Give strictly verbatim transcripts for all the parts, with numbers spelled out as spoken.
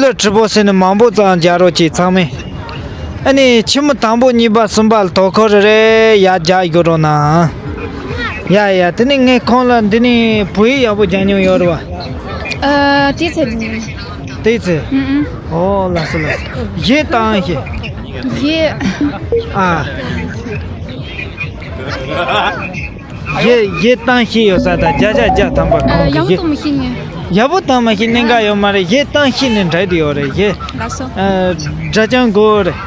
ལ་ཁྲི་པོ་ཟེར་ནས་མང་པོ་ཙམ་རྒྱག་རོགས་གྱིས་ཚང་མས། ཨ་ནི་ཁྱི་མོ་དང་པོ་གཉིས་པ་གསུམ་པ་ལ་དོ་ཁུར་རེ་ཡར་རྒྱག་དགོས་རོགས་གནང་། ཡ་ཡ། དེ་ནས་ངས་ཁོང་ལ་འདི་ནས་བོད་ཡིག་ཡག་པོ་རྒྱག་མྱོང་ཡོད་རེད་བ། ཨ། དེ་ཚེ། དེ་ཚེ། ཨུ་ཨུ། ཨོ་ལགས་སོ་ལགས་སོ། གཞས་བཏང་ཤེས། གཞས། ཨ། གཞས་གཞས་བཏང་ཤེས་ཡོད་ས་དང་བརྒྱ་ཆ་བརྒྱ་ཐམ་པ་ཨ། ཁོང་གི་ཡག་པོ་གཞས། བཏང་མ་ཤེས་ནས། ཡག་པོ་བཏང་མ་ཤེས་གནད་འགག་ཡོད་མ་རེད། གཞས་བཏང་ཤེས་ནས་འདྲ་དེ་ཡོད་རེད་གཞས། ལགས་སོ། ཨ། སྒྲ་སྦྱང་དགོས་རེད།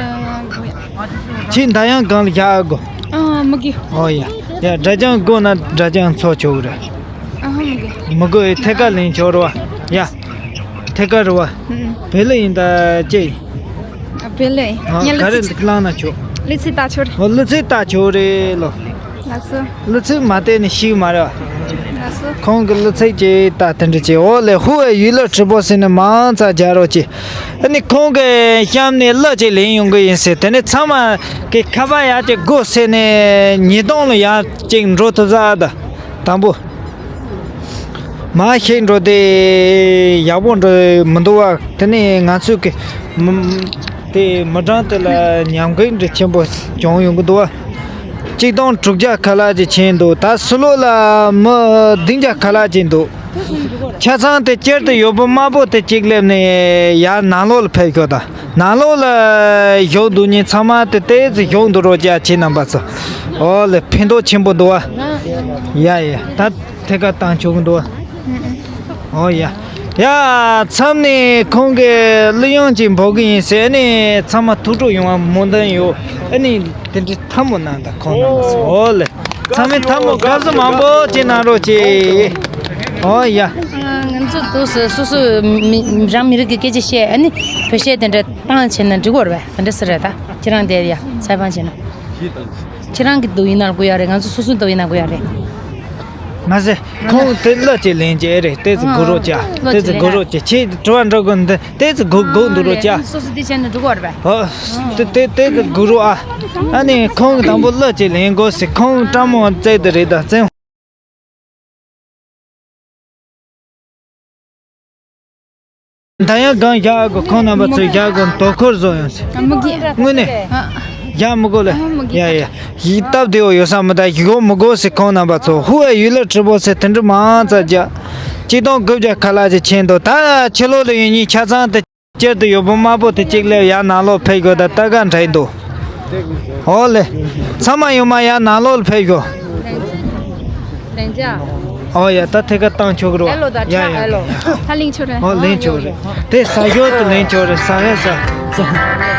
ཨ། དགོས་ཡ། ཁྱེད་འདར་དབྱངས་སྒང་ལ་བཞག་དགོས། ཨ། མི་དགོས། ཨོ་ཡ། ཡ། སྒྲ་སྦྱང་དགོས་ན་སྒྲ་སྦྱང་འཚོགས་ཆོག་གི་རེད། ཨ་ཧ། མི་དགོས། མི་དགོས། ཐད་ཀར་ལེན་ཆོག་རེད་བ། ཡ། ཐད་ཀར་རེད་བ། ཨུ། བེ་ལི་ཡིན་ད་ཅེ། ཨ། བེ་ལི་ཡིན། ཨ། ངས་ག་ལི་རེ་ཚིག་བླངས་ན་ཆོག་ལི་ཚིག་ལྟ་ཆོག་རེད། ཨོ། ལི་ཚིག་ལྟ་ཆོག་རེད་ལོ། ལགས་སོ། ལི་ཚིག་མ་བལྟས་ནས་ཤེས་མ་རེད་བ། ལགས་སོ། ཁོང་གི་ལི་ཚིག་ཅེ་ལྟ་དེ་འདྲ་ཅེ། ཨོ་ལེ། ཧུ་ཨེ་ཡུལ་ལ་ཁྲི་པོ་ཟེར་ནས་མང་ཙམ་རྒྱག་རོགས་གྱིས། ཨ་ནི་ཁོང་གི་གཤམ་ནས་གླུ་ཅིག་ལེན་ཡོང་གི་ཡིན་ཟེར། དེ་ནས་ཚང་མ་གི་ཁ་པར་ཡར་ཅིག་སྒུག་ཟེར་ནས་ཉིས་སྟོང་ལ་ཡར་ཅིག་འགྲོ་ཐུབ་ས་ཨ་ད། དང་པོ། མ་ཤེས་འགྲོ་དེ་ཡག་པོ་འགྲོ་མི་འདུག་བ། དེ་ནས་ང་ཚོས་ཀྱི་མི་དེ་མི་གྲངས་དེ་ལ་ཉམས་རྒུད་འདྲ་ཆེན་པོ་བྱུང་ཡོང་གི་འདུག་བ། གཅིག་སྟོང་དྲུག་བརྒྱ་ཁ་ལག་ཅིག་ཕྱིན་འདུག་ད་ཕྱི་ལོགས་ལ་མི་བདུན་བརྒྱ་ཁ་ལག་ཅིག་འདུག་ཆ་ཚང་དེ་སྤྱིར་དུ་ཡོད་པོ་དམར་པོ་དེ་གཅིག་སླེབས་ནས་ཡར་ནང་ལོགས་ལ་ཕེབས་ཤོག་ད། ནང་ལོགས་ལ་བཞུགས་འདུག་མཁན་ཚང་མ་དེ་ཏོག་ཙམ་བཞུགས་འདུག་རོགས་བྱ། ཁྱེད་རྣམ་པ་ཚོ། ཨོ་ལེ། ཕན་ཐོགས་ཆེན་པོ་འདུག་བ། ཡ་ཡ། ད་ཐད་ཀར་བཏང་ཆོག་གི་འདུག་བ། ཨོ་ཡ། ཡ། མཚམས་ནས་ཁོང་གིས་གླུ་དབྱངས་ཅིག་འབོད་གི་ཡིན་ཟེར་ནས་ཚང་མ་ཐུགས་སྤྲོ་ཡོང་བ་སྨོན་འདུན་ཡོད། ཨ་ནི་དེ་འདྲའི་ཐལ་མོ་གནང་དང་ཁོང་རྣམ་པ་ཚོ། ཨོ་ལེ། ཚང་མས་ཐལ་མོ་དགའ་བསུ་མང་པོ་ཅིག་གནང་རོགས་གྱིས། ཨོ་ཡ། ང་ཚོ་དུས་སུ་སོ་སོ་མི་རང་མི་རིགས་ཀྱི་སྐད་ཆ་བཤད། ཨ་ནི་བོད་གཞས་དེ་འདྲ་བཏང་བྱས་ན་འགྲིག་གི་རེད་པས། དེ་འདྲ་ཟེར་རེད་ད། ཁྱེད་རང་དེ་ཡ་ཚ་བང་བྱས་ན། ཁྱེད་རང་གི་འདུག་ཡིན་ན་དགོས་ཡ་རེད། ང་ཚོ་སོ་སོའི་འདུག་ཡིན་ན་དགོས་ཡ་རེད། མ་ཟད་ཁོང་དེ་གླུ་ཅིག་ལེན་གྱི་ཨེ་རེད། ཏོག་ཙམ་སྒུག་རོགས་བྱ། ཨ། ཏོག་ཙམ་སྒུག་རོགས་བྱ། ཁྱེད་དྲི་བ་འདྲི་དགོས་འདི་ཏོག་ཙམ་སྒུག་སྒུག་འདུག་རོགས་བྱ། སོ་སོ་དེ་བྱས་ན་འགྲིག་གི་རེད་པས། ཨོ། ཏོག་ཏོག་ཏོག་ཙམ་སྒུག་རོགས་ཨ། ཨ་ནི་ཁོང་གིས་དང་པོ་གླུ་ཅིག་ལེན་དགོས་ཟེར། ཁོང་སྤྲང་མོ་བཙལ་དེ་རེད་ད་བཙན། ད་ཡང་གང་བཞག་གོ། ཁོང་རྣམ་པ་ཚོས་བཞག་གོ། དོ་ཁུར་བཟོ་ཡོང་ཟེར། ཨ། མི་དགོས། དངོས་གནས། ཨ། བཞག་མི་དགོས་ལེ། ཨ། མི་དགོས། ཡ་ཡ། ཡིག་སྟབས་བདེ་བོ་ཡོད་ས་མི་ད་ཡིག་ཡོང་མི་དགོས་ཟེར། ཁོང་རྣམ་པ་ཚོ། ཧུ་ཨེ་ཡུལ་ལ་ཁྲི་པོ་ཟེར་དེ་འདྲ་མང་ཙམ་རྒྱག་གཅིག་སྟོང་དགུ་བརྒྱ་ཁ་ལག་ཅིག་ཕྱིན་འདུག་ད་ཕྱི་ལོགས་ལ་ཡོད་མཁན་ཆ་ཚང་དེ། སྤྱིར་དུ་ཡོད་པོ་དམར་པོ་དེ་གཅིག་སླེབས། ཡར་ནང་ལོགས་ཕེབས་དགོས། ད་ལྟ་ག་འདྲ་ཡིན་འདུག་ཨོ་ལེ། ཚང་མ་ཡོང་མ་ཡར་ནང་ལོགས་ལ་ཕེབས་ཤོག་ལན་ཅ། ཨོ་ཡ། ད་ཐད་ཀར་བཏང་ཆོག་གི་རེད། ཨེ་ལོ་ད་ཡ་ཡ། ཨེ་ལོ། ད་ལེན་ཆོག་རེད། ཨོ་ལེན་ཆོག་རེད། དེ་ས་ཞོར་དུ་ལེན་ཆོག་རེད། ས་ཧེ་ས། ད་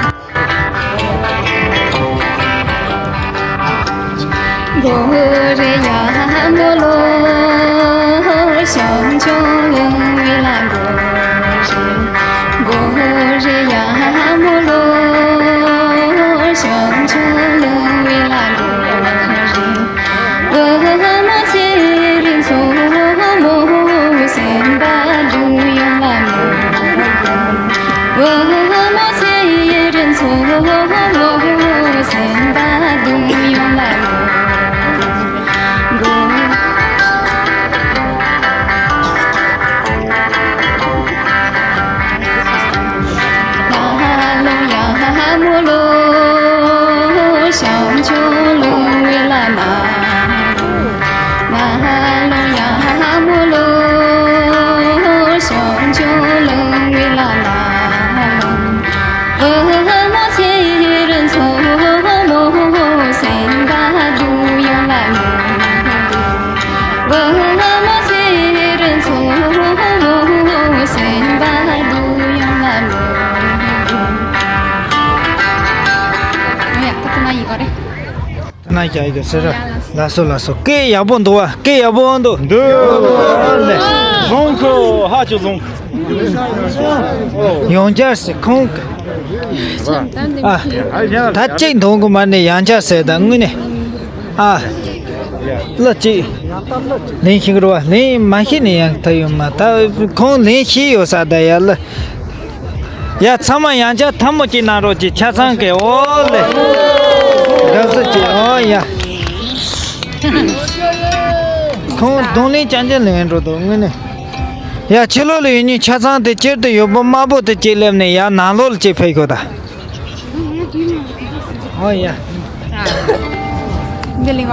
ན་བྱ་ཡི་གེ་ཟེར་ར། ལགས་སོ་ལགས་སོ། སྐད་ཡག་པོ་འདུག་བ། སྐད་ཡག་པོ་འདུག་འདུག་ལེ། བཟང་གི་ཧ་ཅང་བཟང་། ཡང་བསྐྱར་ཟེར་ཁོང་གི། ཨ། ད་གཅིག་འདོན་གི་མ་ནས་ཡང་བསྐྱར་ཟེར་ད་དངོས་གནས། ཨ། གླུ་གཅིག་ལེན་ཤེས་གི་རེད་བ། ལེན་མ་ཤེས་ནས་ཡང་ཐུབ་ཡོད་མ། ད་ཁོང་ལེན་ཤེས་ཡོད་ས་ད་ཡ་གླུ། ཡ། ཚང་མ་ཡང་བསྐྱར་ཐལ་མོ་གཅིག་གནང་རོགས་གྱིས། ཆ་ཚང་གི། ཨོ་ལེ། དགའ་བསུ་གྱིས། ཨོ་ཡ། ཁོང་གདོང་ལེན་རྐྱང་རྐྱང་ལེན་འགྲོ་འདུག་དངོས་གནས། ཡ། ཕྱི་ལོགས་ལ་ཡོད་མཁན་ཆ་ཚང་དེ་སྤྱིར་དུ་ཡོད་པོ་དམར་པོ་དེ་གཅིག་སླེབས་ནས་ཡར་ནང་ལོགས་ལ་གཅིག་ཕེབས་ཤོག་ད། ཨོ་ཡ། འདི་ལིང་བ།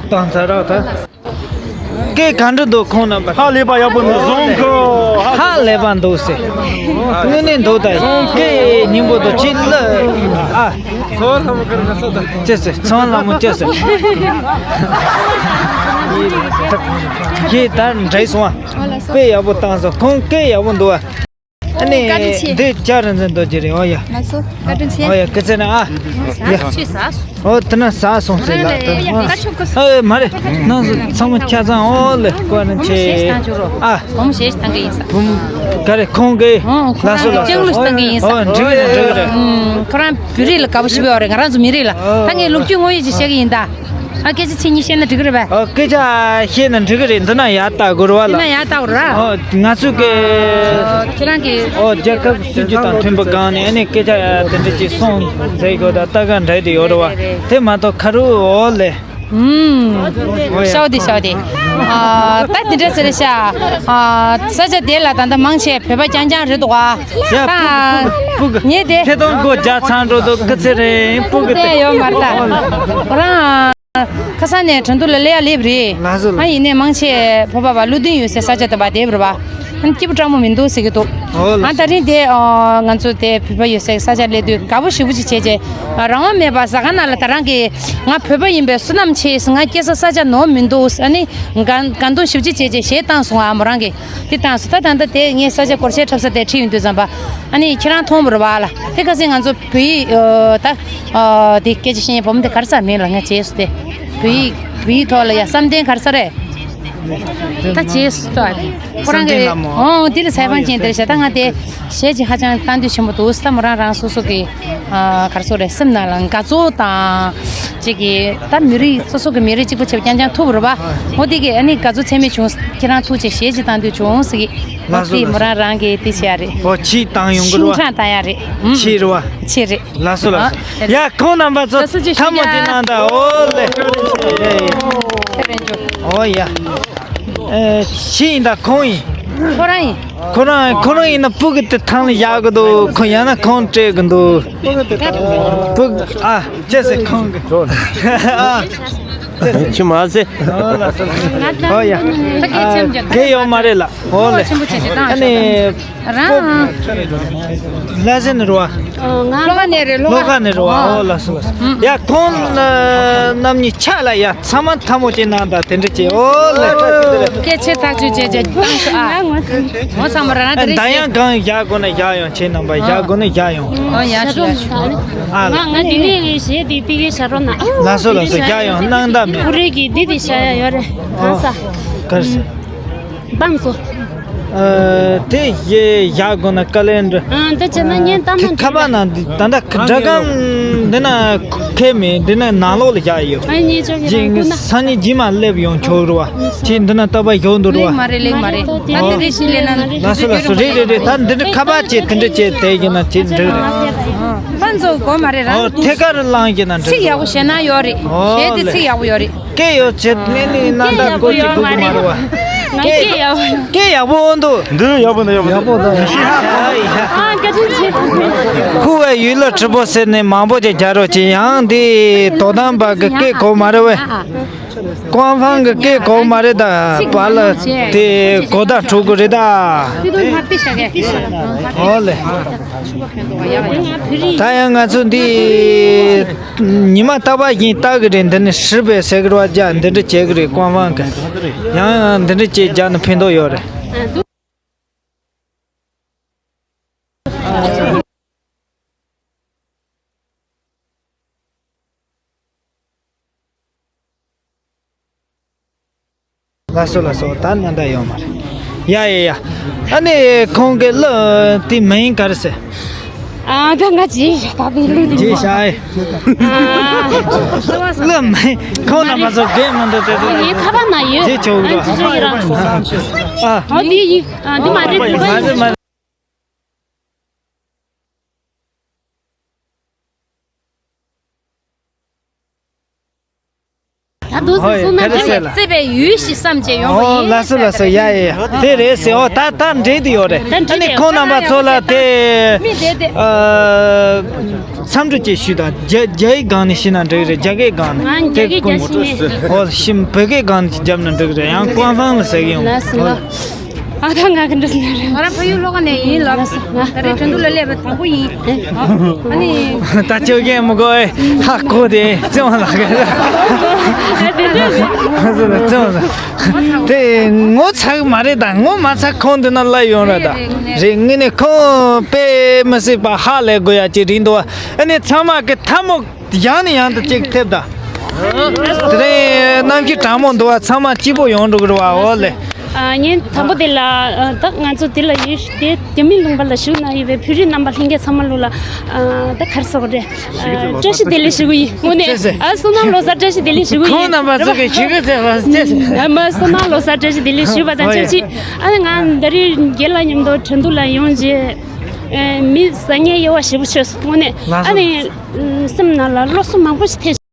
བཏང་ཚར་རོགས་ད། སྐད་ག་འདྲ་འདུག་ཁོང་རྣམ་པ། ཧ་ལས་པ་ཡག་པོ་འདུག་བཟང་གི། ཧ་ལས་པ་འདུག་ཟེར། དངོས་གནས་འདུག་ད། སྐད་སྙན་པོ་འདུག་ཅི་ལ། ཨ། ཅི་ཟེར་ཚོང་ལ་མོ་ཅི་ཟེར། ཁྱེད་ད་འདྲེས་སོང་ཨ། དཔེ་ཡག་པོ་བཏང་སོང་། ཁོང་སྐད་ཡག་པོ་འདུག་ཨ། ཨ་ནི། བཀའ་དྲིན་ཆེ། འདི་ལྕགས་རི་འཛིན་རྡོ་རྗེ་རེད། ཨོ་ཡ། ལགས་སོ། བཀའ་དྲིན་ཆེ། ཨོ་ཡ། སྐུ་ཚེ་ན་ཨ། ཡ། ཨོ་དེ་ན་ཟ་སོང་ཟེར་ལ་དེ་ན། ཨ་མ་རེད། ནང་སུ་ཚང་མ་ཆ་ཚང་ཨོ་ལེ་བཀའ་དྲིན་ཆེ། ཨ། བུམ་ག་རེ་ཁོང་གི། ལགས་སོ་ལགས་སོ། ཨོ་འགྲིག་གི་རེད་འགྲིག་གི་རེད། ཁོ་རང་བོད་རིགས་ལ་དགའ་པོ་ཞེ་པོ་ཡོད་རེད། ང་རང་ཚོ་མི་རིགས་ལ། ད་ངས་ལོ་རྒྱུས་དངོས་ཡོད་ཅིག་བཤད་གི་ཡིན་ད། ཨ། སྐད་ཆ་ཚིག་གཉིས་བཤད་ན་འགྲིག་གི་རེད་པས། ཨ། སྐད་ཆ་བཤད་ན་འགྲིག་གི་རེད། འདི་ན་ཡར་ལྟ་དགོས་རེད་པ་ལ། འདི་ན་ཡར་ལྟ་དགོས་རེད། ཨོ། ང་ཚོ་གི། ཨ། ཁྱེད་རང་གི། ཨོ། རྒྱལ་ཁབ་སྲིད་ཇུས་དང་མཐུན་པ་སྒང་ནས་ཨ་ནི་སྐད་ཆ་དེ་འདྲ་ཅིག་གསུངས་མཛད་དགོས་ད་ལྟ་ག་འདྲ་དེ་ཡོད་རེད་པ། དེ་མ་གཏོགས་ཁ་རུ་ཨོ་ལེ། ཨུམ། ཤོག་དེ་ཤོག་དེ། ཨ། ད་དེ་འདྲ་ཟེར་ཤག་ཨ། ས་ཆ་དེ་ལ་ད་ལྟ་མང་ཆེ་བོད་པ་རྐྱང་རྐྱང་རེད་འདུག་ཨ། ཡ། ད་སྤུ་གུ་སྤུ་གུ། ངས་དེ། ཐད་གཏོང་སྒོ་རྒྱག་ཚར་འགྲོ་འདུག་སྐུ་ཚེ་རིང་སྤུ་གུ་དེ། དེ་ཡོད་མ་རེད་ད། ཁོ་རང་ཁ་སང་ནས་དྲན་ཐུག་ལ་སླེབས་ཡ་སླེབས་རེད། ལགས་སོ་ལགས་སོ། ཨ། ཡིན་ནའི་མང་ཆེ་བོད་པ་བ་བློ་མཐུན་ཡོད་སའི་ས་ཆ་དེ་བ་དེབ་རེད་པ། ཨ། སྐྱིད་པོ་སྤྲང་པོ་མི་འདུག་ཟེར་གི་འདུག་ཨོ་ལགས་སོ། ཨ། ད་རིང་དེ། ཨ། ང་ཚོ་དེ་བོད་པ་ཡོད་སའི་ས་ཆ་སླེབས་དུས་དགའ་པོ་ཞེ་པོ་ཅིག་བྱས་རྗེས། རང་དབང་མེད་པ་ཟ་ཁང་ནང་ལ་ད་རང་གིས་ང་བོད་པ་ཡིན་པའི་བསོད་ནམས་ཆེ། ང་སྐྱེས་ས་ས་ཆ་ནོར་མི་འདུག་ཨ་ནི་དགའ་དགའ་འདུན་ཞེ་པོ་ཅིག་བྱས་རྗེས་གཞས་བཏང་སོང་ཨ། མོ་རང་གིས་དེ་བཏང་སོང་། ད་ད་ལྟ་དེ་ངས་ས་ཆ་སྐོར་གཞས་འཁྲབ་ས་དེ་ཁྲིད་ཡོང་དུས་ཙམ་པ། ཨ་ནི་ཁྱེད་རང་མཐོང་བ་རེད་པ་ལ། དེ་ཁ་སང་ང་ཚོ་བོད་ཡིག་ཨ། ད། ཨ། དེ་སྐད་ཆ་བཤད་མཁན་བུ་མོ་དེ་ག་རེ་ཟེར་མིང་ལ་ངས་བརྗེད་སོང་སྟེ། བོད་ཡིག་བོད་ཡིག་ཐོག་ལ་ཡ་བསམ་གཏན་ག་རེ་ཟེར་རེད། ད་བརྗེད་སོང་ད། ཁོ་རང་གི། བསམ་གཏན་ལ་མོ། ཨོ་དེ་ལ་ཚད་དཔང་ཅན་དེ་རེད་ཤག་ད་ང་དེ་གཞས་ཅིག་ཧ་ཅང་བཏང་འདོད་ཆེན་པོ་འདུག་ད་མོ་རང་རང་སོ་སོ་གི། ཨ། ག་རེ་ཟེར་རེད། སེམས་ནང་ལ་དགའ་ཚོར་དང་། ཅིག་གི་ད་མི་རིགས་སོ་སོ་གི་མི་རིགས་གཅིག་པ་བྱས་པ་རྐྱང་རྐྱང་ཐུག་པ་རེད་པ། འོ་དེ་གི་ཨ་ནི་དགའ་ཚོར་ཚད་མེད་བྱུང་། ཁྱེད་རང་ཐུག་བྱས་གཞས་ཅིག་བཏང་འདོད་བྱུང་ཟེར་གི། ལགས་སོ་ལགས་སོ། མོ་རང་རང་གིས་དེ་བྱས་རེད། ཨོ་ཕྱིས་བཏང་ཡོང་གི་རེད་པ། ཤིང་ཁྲ་བཏང་ཡ་རེད། ཨུམ། ཕྱིས་རེད་པ། ཕྱིས་རེད། ལགས་སོ་ལགས་སོ། ཨ། ཡ། ཁོང་རྣམ་པ་ཚོ་ལགས་སོ་ཅིག་ཐལ་མོ་ཅིག་གནང་དང་། ཨོ་ལེ། ཨོ་ཡ། ཨེ། ཕྱིས་ཡིན་ད་ཁོང་ཡིན། ཁོ་རང་ཡིན། ཁོ་རང་ཁོ་རང་ཡིན་ན་སྤུ་གུ་དེ་ཐང་ལ་བཞག་གི་འདུག་ཁོ་ཡང་ན་ཁོང་སྤྲད་གི་འདུག་སྤུ་གུ། ཨ། ཅི་ཟེར་ཁོང་གི། ཨ། ཅི་མ་ཟེར། ཨོ་ལགས་སོ་ལགས་སོ། ཨོ་ཡ། ཨ། གལ་ཡོད་མ་རེད་ལགས། ཨོ་ལེ། ཨ་ནི། རང་། ལྷ་ས་ནས་རེད་པ། ཨོ། ང་ལྷོ་ཁ་ནས་རེད། ལྷོ་ལྷོ་ཁ་ཁ་ནས་རེད་པ། ཨོ་ལགས་སོ་ལགས་སོ། ཡ། ཁོང་རྣམ་གཉིས་ཆ་ལ་ཡ་ཚང་མ་ཐལ་མོ་ཅིག་གནང་དང་དེ་འདྲ་བྱས། ཨོ་ལེ། སྐད་ཆ་ཐག་གཅོད་བྱས་བྱས་བཏང་ཤོག་ཨ། ངོ་ཚ་མོ་རང་དེ་རེད། ཟླ་དབྱངས་གང་བཞག་དགོས་ན་བཞག་ཡོང་། ཁྱེད་རྣམ་པ་བཞག་དགོས་ན་བཞག་ཡོང་། ཨོ་ཡ། ཤ་ཁྲག་མི་འདྲ་ནི། ཨ་ལ། ང་ང་འདི་ནས་གཞས་འདི་ཕ་གིར་བཞག་རོགས་གནང་། ལགས་སོ་ལགས་སོ། བཞག་ཡོང་། གནང་ད་མེད། ཀུ་རེ་གི་འདི་འདི་བཞག་ཡ་ཡོད་རེད། གང་ས། གར་སེ། བང་སོ། ཨ། དེ་གཞས་བཞག་དགོས་ན་དཀའ་ལས་འདྲ། ཨ། འདི་བྱས་ན་ངས་གཏམ་ཁ་པར་ནང་འདི་ད་ལྟ་སྒྲ་སྒམ་འདི་ན་ཁེལ་མེད། འདི་ན་ནང་ལོགས་ལ་བཞག་ཡོད། ཨ་ནི་ཅོ་གི་ཅིག་ཁུ་ན་སང་ཉིན་རྗེས་མ་སླེབས་ཡོང་ཆོག་རེད་པ། ཅིག་འདི་ན་རྟག་པར་ཞོག་འདུག་རེད་པ། ལེགས་མ་རེད་ལེགས་མ་རེད། ད་དེ་རེ་ཞིག་ལས་ན། ལགས་སོ་ལགས་སོ། རེད་རེད་རེད། ད་འདི་འདྲ་ཁ་པར་བྱས་དེ་འདྲ་བྱས་དེ་ཡིན་ན་དེ་འདྲ་རེད། ཕན་ཚུན་དགོས་མ་རེད་ར། ཨོ་ཐད་ཀར་བླངས་ཀྱི་ན་འདྲ། ཚིག་ཡག་པོ་བཤད་ན་ཡོད་རེད། ཨོ་གཞས་དེ་ལེ། ཚིག་ཡག་པོ་ཡོད་རེད། སྐད་ཡོད་ཚད་ནས་ནི་གནམ་ཐང་སྐོར་གྱི་སྒུག་གི་མ་རེད་པ། ང་སྐད་ཡག་པོ་ཡོད། སྐད་ཡག་པོ་འོང་འདུག་འདི་ཡག་པོ་འདུག་ཡག་པོ་འདུག་ཡག་པོ་འདུག་ཨ་བཀའ་དྲིན་ཆེ། ཁུ་བའི་ཡུལ་ལ་ཁྲི་པོ་ཟེར་ནས་མང་པོ་ཅིག་རྒྱག་རོགས་གྱིས། ཡང་འདི་དོ་དམ་པ་གི་སྐད་གོ་མ་རེད་པས། ཀོང་ཧྥང་གི་སྐད་གོ་མ་རེད་ད། པཱ་ལགས་དེ་གོ་བརྡ་འཕྲོད་གི་རེད་ད། ཨོ་ལེ། ད་ཡང་ང་ཚོ་འདི་ཉི་མ་རྟག་པར་བཞིན་ལྟ་གི་རེད། འདི་ནས་ཧྲི་པའི་ཟེར་གི་རེད་པ། རྒྱ་འདི་འདྲ་བྱེད་གི་རེད། ཀོང་ཧྥང་གི་ཡང་ཡང་འདི་འདྲ་བྱེད་རྒྱག་ན་ཕན་ཐོགས་ཡོད་རེད། ལགས་སོ་ལགས་སོ། ད་ནི་ད་ཡོད་མ་རེད། ཡ་ཡ་ཡ། ཨ་ནི་ཁོང་གི་གླུ་དེ་མིང་ག་རེ་ཟེར། ཨ་ད་ང་ཅི་ཞིག་ད་པའི་གླུ་དེ་ཅི་མིན་ཤ་ཨེ། ཨ་གླུ་མིང་ཁོང་རྣམ་པ་ཚོ་དགེ་མི་འདུག་དེ་དེ་ཡིན་ཁ་པ་ན་ཡོད། ཅི་ཆོག་ར། ཨ་ཅི་ཆོག་ཡོད་ར། ཨ་ཨོ་དེ་ཡིན། ཨ་དེ་མ་རེད། མ་རེད་མ་རེད། ད་དུང་ཧོ་ཡ། སོང་ན་དེ་ལས་བརྩེ་བའི་ཡུལ་ཞིག་བསམ་བྱས་ཡོང་བ་ཡིན། ལགས་སོ་ལགས་སོ། ཡ་ཡ་ཡ། དེ་རེད་ཟེར། ཨོ་ད་ད་འགྲིག་དུ་ཡོད་རེད། ད་འགྲིག་ཨ་ནི་ཁོང་རྣམ་པ་ཚོ་ལ་དེ་མི་དེ་དེ་ཨ་འཚམས་འདྲི་ཅིག་ཞུས་དང་། རྒྱ་རྒྱ་ཡིག་སྒང་ནས་ཤེས་ན་འགྲིག་རེད། རྒྱ་སྐད་སྒང་ནས། ང་རྒྱ་སྐད་རྒྱག་ཤེས་མེད། ཨོ་ཤིམ་བོད་སྐད་སྒང་ནས་བརྒྱབ་ན་འགྲིག་རེད། ཡང་官方ལ་ཟེར་གི་ཡོང་། ལགས་སོ་ལགས། ཨ་ད་ང་གི་འདྲ་ཟེར་རེད། ང་རང་ཕ་ཡུལ་ལྷོ་ཁ་ནས་ཡིན་ལགས། ད་རེས་ཁྲིན་ཏུའུ་ལ་སླེབས་པ་དང་པོ་ཡིན། ཨ་ནི། ད་ཅོ་རྒན་མི་དགོས་ཨེ། ཧ་གོ་དེ་བརྩེ་བ་ལགས། བརྩེ་བ་ལགས། དེ་ངོ་ཚ་གི་མ་རེད། ད་ངོ་མ་ཚ་ཁོང་འདི་ན་ལ་ཡོང་ར། ད་རེད་ངས་ནི་ཁོང་དཔེ་མི་སྲིད་པ་ཧ་ལས་དགོས་ཡ་ཅིག་རེད་འདུག་ཨ་ནི་ཚང་མ་གི་ཐལ་མོ་ཡང་ནས་ཡང་དུ་གཅིག་ཐེབས་ད། དེ་རིང་གནམ་གཤིས་གྲང་མོ་འདུག་བ། ཚང་མ་སྐྱིད་པོ་ཡོང་འགྲོ་གི་རེད་བ། འོ་ལེ། ཨ་ངས་དང་པོ་དེ་ལ་ཨ་ད་ང་ཚོ་དེ་ལ་ཡོད་དེ་རྒྱ་མི་ལུང་པ་ལ་བཞུགས་གནང་ཡོད་པའི་བོད་རིགས་རྣམ་པ་ལྷན་རྒྱས་ཚང་མ་ལོ་ལ་ཨ་ད་ག་རེ་ཟེར་དགོས་རེད། ཨ་བཀྲ་ཤིས་བདེ་ལེགས་ཞུ་གི་ཡིན། དངོས་གནས་ཨ་བསོད་ནམས་ལོ་གསར་བཀྲ་ཤིས་བདེ་ལེགས་ཞུ་གི་ཡིན། ཁོང་རྣམ་པ་ཚོ་གི་ཞུ་གི་ཟེར་བ་ཅེས། ཨ་མ་བསོད་ནམས་ལོ་གསར་བཀྲ་ཤིས་བདེ་ལེགས་ཞུས་པ་དང་ཆབས་ཅིག་ཨ་ནི་ང་ད་རེས་རྒན་ལགས་མཉམ་དུ་ཁྲིན་ཏུའུ་ལ་ཡོང་རྗེས་ཨ་མི་བཟང་ངན་དབྱེ་བ་ཞེ་པོ་ཆོད་སོང་། དངོས་གནས་ལགས་སོ། ཨ་ནི་སེམས་ནང་ལ་བློ་སོ་མང་པོ་ཞིག་ཐེབས།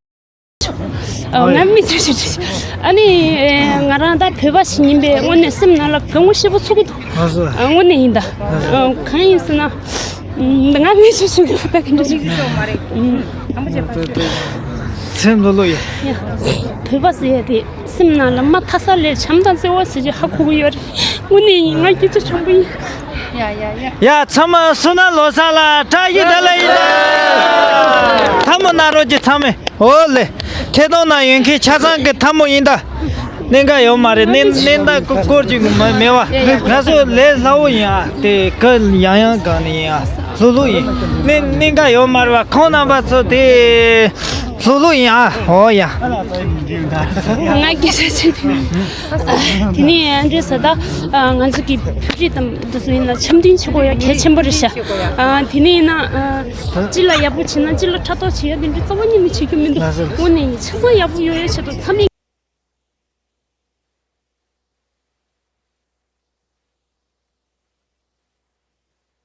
ཨ་ང་མི་ཚོས་ཞུ་ཞུ། ཨ་ནི་ཨེ་ང་རང་ད་བོད་པ་ཞིག་ཡིན་པས་དངོས་གནས་སེམས་ནང་ལ་དགའ་མོ་ཞེ་པོ་ཚོར་གི་འདུག་ལགས་སོ། ཨ་དངོས་གནས་ཡིན་ད། ཨ་གང་ཡིན་ཟེར་ན། ཨ་ང་མི་ཚོས་ཞུ་གི་ད་ག་འདྲ་ཞིག་སེམས་ལྷོད་ལྷོད་ཡིན། ཡ། བོད་པ་ཟེར་ཡ་དེ་སེམས་ནང་ལ་མ་མཐའ་ས་ལས་བྱམས་དང་བརྩེ་བ་ཟེར་གྱི་ཧ་གོ་གི་ཡོད་རེད། དངོས་གནས་ཡིན། ང་སྐྱིད་ཆུ་ཆེན་པོ་ཡིན། ཡ་ཡ་ཡ། ཡ་ཚང་མ་བསོད་ནམས་ལོ་གསར་ལ་བཀྲ་ཤིས་བདེ་ལེགས་ཡིན་ད། ཐལ་མོ་སྣ་རོགས་ཀྱི་ཚང་མས། ཨོ་ལེ། ཐད་གཏོང་ནང་ཡོད་མཁན་ཆ་ཚང་གི་ཐལ་མོ་ཡིན་ད། གནད་འགག་ཡོད་མ་རེད། གནད་གནད་འགག་སྐོར་ཅིག་མ་མེད་བ། ང་ཚོ་ལས་སླ་བོ་ཡིན་ཨ། དེ་ག་ཡང་ཡང་གང་ནས་ཡིན་ཨ། ལྷུག་ལྷུག་ཡིན། གནད་གནད་འགག་ཡོད་མ་རེད་བ། ཁོང་རྣམ་པ་ཚོ་དེ་ལྷུག་ལྷུག་ཡིན་ཨ། ཨོ་ཡ། ང་སྐད་ཆ་ཆེ་དེ་ནས་འདྲེ་ས་ད་ང་ཚོ་གི་བོད་རིགས་དང་འདི་ཚོ་ཡིན་ན་འཆམ་མཐུན་བྱེད་དགོས་ཡ་གལ་ཆེན་པོ་རེད་ཤག་དེ་ནས་ཡིན་ན་སྤྱི་ལ་ཡག་པོ་བྱེད་ན་སྤྱི་ལ་ཕྲག་དོག་བྱེད་ཡ་དེ་འདྲ་རྩ་བ་ཉིད་ནས་བྱེད་རྒྱུ་མི་འདུག་དངོས་གནས་ཡིན། ཆ་ཚང་ཡག་པོ་ཡོང་ཡ་ཆེད་དུ་ཚང་མས།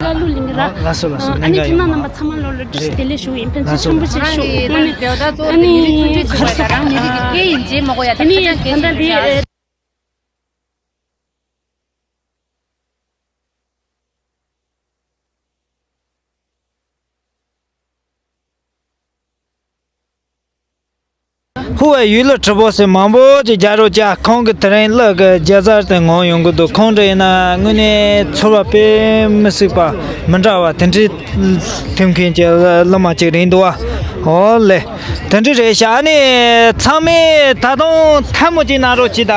ལ་ལུ་ལིང་ར། ལགས་སོ་ལགས་སོ། ཨ་ནི་ཁྱེད་རྣམ་པ་ཚང་མ་ལོ་ལ་བཀྲ་ཤིས་བདེ་ལེགས་ཞུ་ཡིན། ཕན་ཚུན་ཆེན་པོ་ཞིག་ཞུ། དངོས་གནས་ཨ་ནི་གར་སོང་། རང་མི་རིགས་ཀྱི་སྐད་ཡིན་ཅེས་མ་གོ་ཡ། ད་ཁ་ཆང་སྐད་ཆེན་པོ་ཞིག་རེད། ཧུ་བའི་ཡུལ་ལ་གྲུ་པོ་ཟེར་མང་པོ་ཅིག་རྒྱག་རོགས་བྱ། ཁོང་གི་དེ་རིང་གླུ་གི་རྒྱལ་ཚར་དེ་ངོམ་ཡོང་གི་འདུག་ཁོང་འདྲ་ཡིན་ན་དངོས་གནས་ཚོར་བ་དཔེ་མི་སྲིད་པ་མི་འདྲ་བ་དེ་འདྲའི་ཐོན་མཁན་གྱི་གླུ་མ་ཅིག་རེད་འདུག་བ། ཨོ་ལེ། དེ་འདྲ་རེད་ཤག་ཨ་ནི་ཚང་མས་ད་དུང་ཐལ་མོ་ཅིག་གནང་རོགས་གྱིས་ད།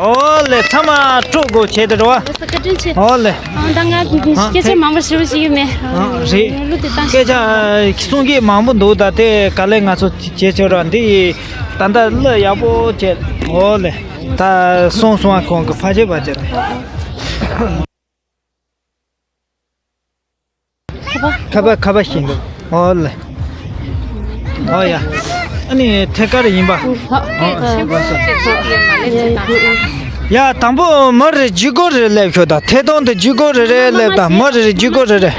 ཨོ་ལེ། ཚང་མ་དཀྲོག་དགོས་བྱས་དེ་རེད་བ། བཀའ་དྲིན་ཆེ། ཨོ་ལེ། ཨ་ད་ང་སྐད་ཆ་མང་པོ་ཞུ་ཞིག་ཡོད་མེད། ཨ་རེད། གླུ་དེ་བཏང་། སྐད་ཆ་གསུང་གི་མང་པོ་འདུག་ད་དེ་ག་ལེ་ང་ཚོ་བྱེད་ཆོག་ར་འདི་ད་ལྟ་གླུ་ཡག་པོ་བྱས། ཨོ་ལེ། ད་སོང་སོང་ཨ། ཁོང་གི་ཕ་ཆེ་བ་བྱས་ཏེ། ཁ་པ་ཁ་པ་ཤིང་འདུག་ཨོ་ལེ། ཨོ་ཡ། ཨ་ནི་ཐད་ཀར་ཡིན་པ། ཨོ་ལགས་སོ། ཡ་དང་པོ་མི་རེ་ཇུས་འགོད་རེ་སླེབས་ཤོག་ད་ཐད་གཏོང་དུ་ཇུས་འགོད་རེ་རེ་སླེབས་ད། མི་རེ་རེ་ཇུས་འགོད་རེ་རེ།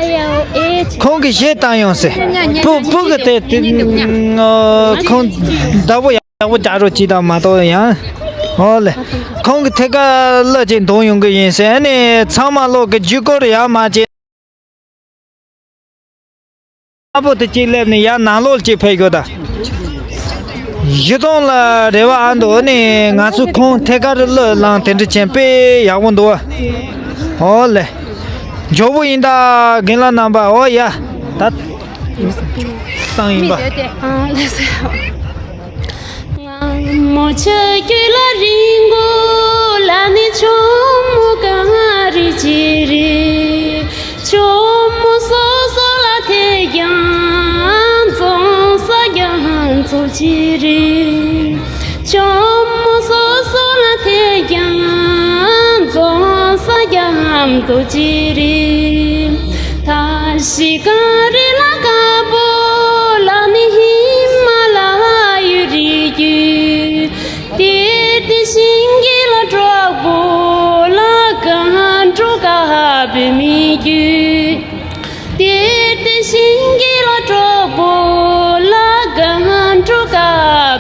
ཁོང་གིས་གཞས་བཏང་ཡོང་ཟེར། སྤུ་སྤུ་གི་དེ་དེ་ཁོང་བདག་པོ་ཡག་པོ་རྒྱག་རོགས་གྱིས་དང་མ་གཏོགས་ཡང་། ཨོ་ལེ། ཁོང་གི་ཐད་ཀར་གླུ་ཅིག་འདོན་ཡོང་གི་ཡིན་ཟེར། ཨ་ནི་ཚང་མ་ལོག་གི་ཇུས་འགོད་རེ་ཡག་མ་བྱེད། དམར་པོ་དེ་གཅིག་སླེབས་ནས་ཡར་ནང་ལོགས་གཅིག་ཕེབས་ཤོག་ད། གཞིས་གྲོང་ལ་རེ་བ་ཨ་འདུག་ཨ་ནི་ང་ཚོ་ཁོང་ཐད་ཀར་གླུ་བླངས་དེ་འདྲ་བྱས་དཔེ་ཡག་པོ་འདུག་ཨོ་ལེ། མགྱོགས་པོ་ཡིན་ད་རྒན་ལགས་རྣམ་པ། ཨོ་ཡ། ད་བཏང་ཡིན་པ། ཨ་ལགས་སོ། མཛོ་ཅི་རི། ཐ་ཤི་ཀ་རི་ལ་ཀ་པོ་ལ་ནི་ཧི་མ་ལ་ཡུལ་རི་རྒྱུད། དེར་དེ་ཤིང་གི་ལ་གྲོགས་པོ་ལ་ག་འགྲོ་ག་བུད་མེད་རྒྱུད། དེར་དེ་ཤིང་གི་ལ་གྲོགས་པོ་ལ་ག་འགྲོ་ག་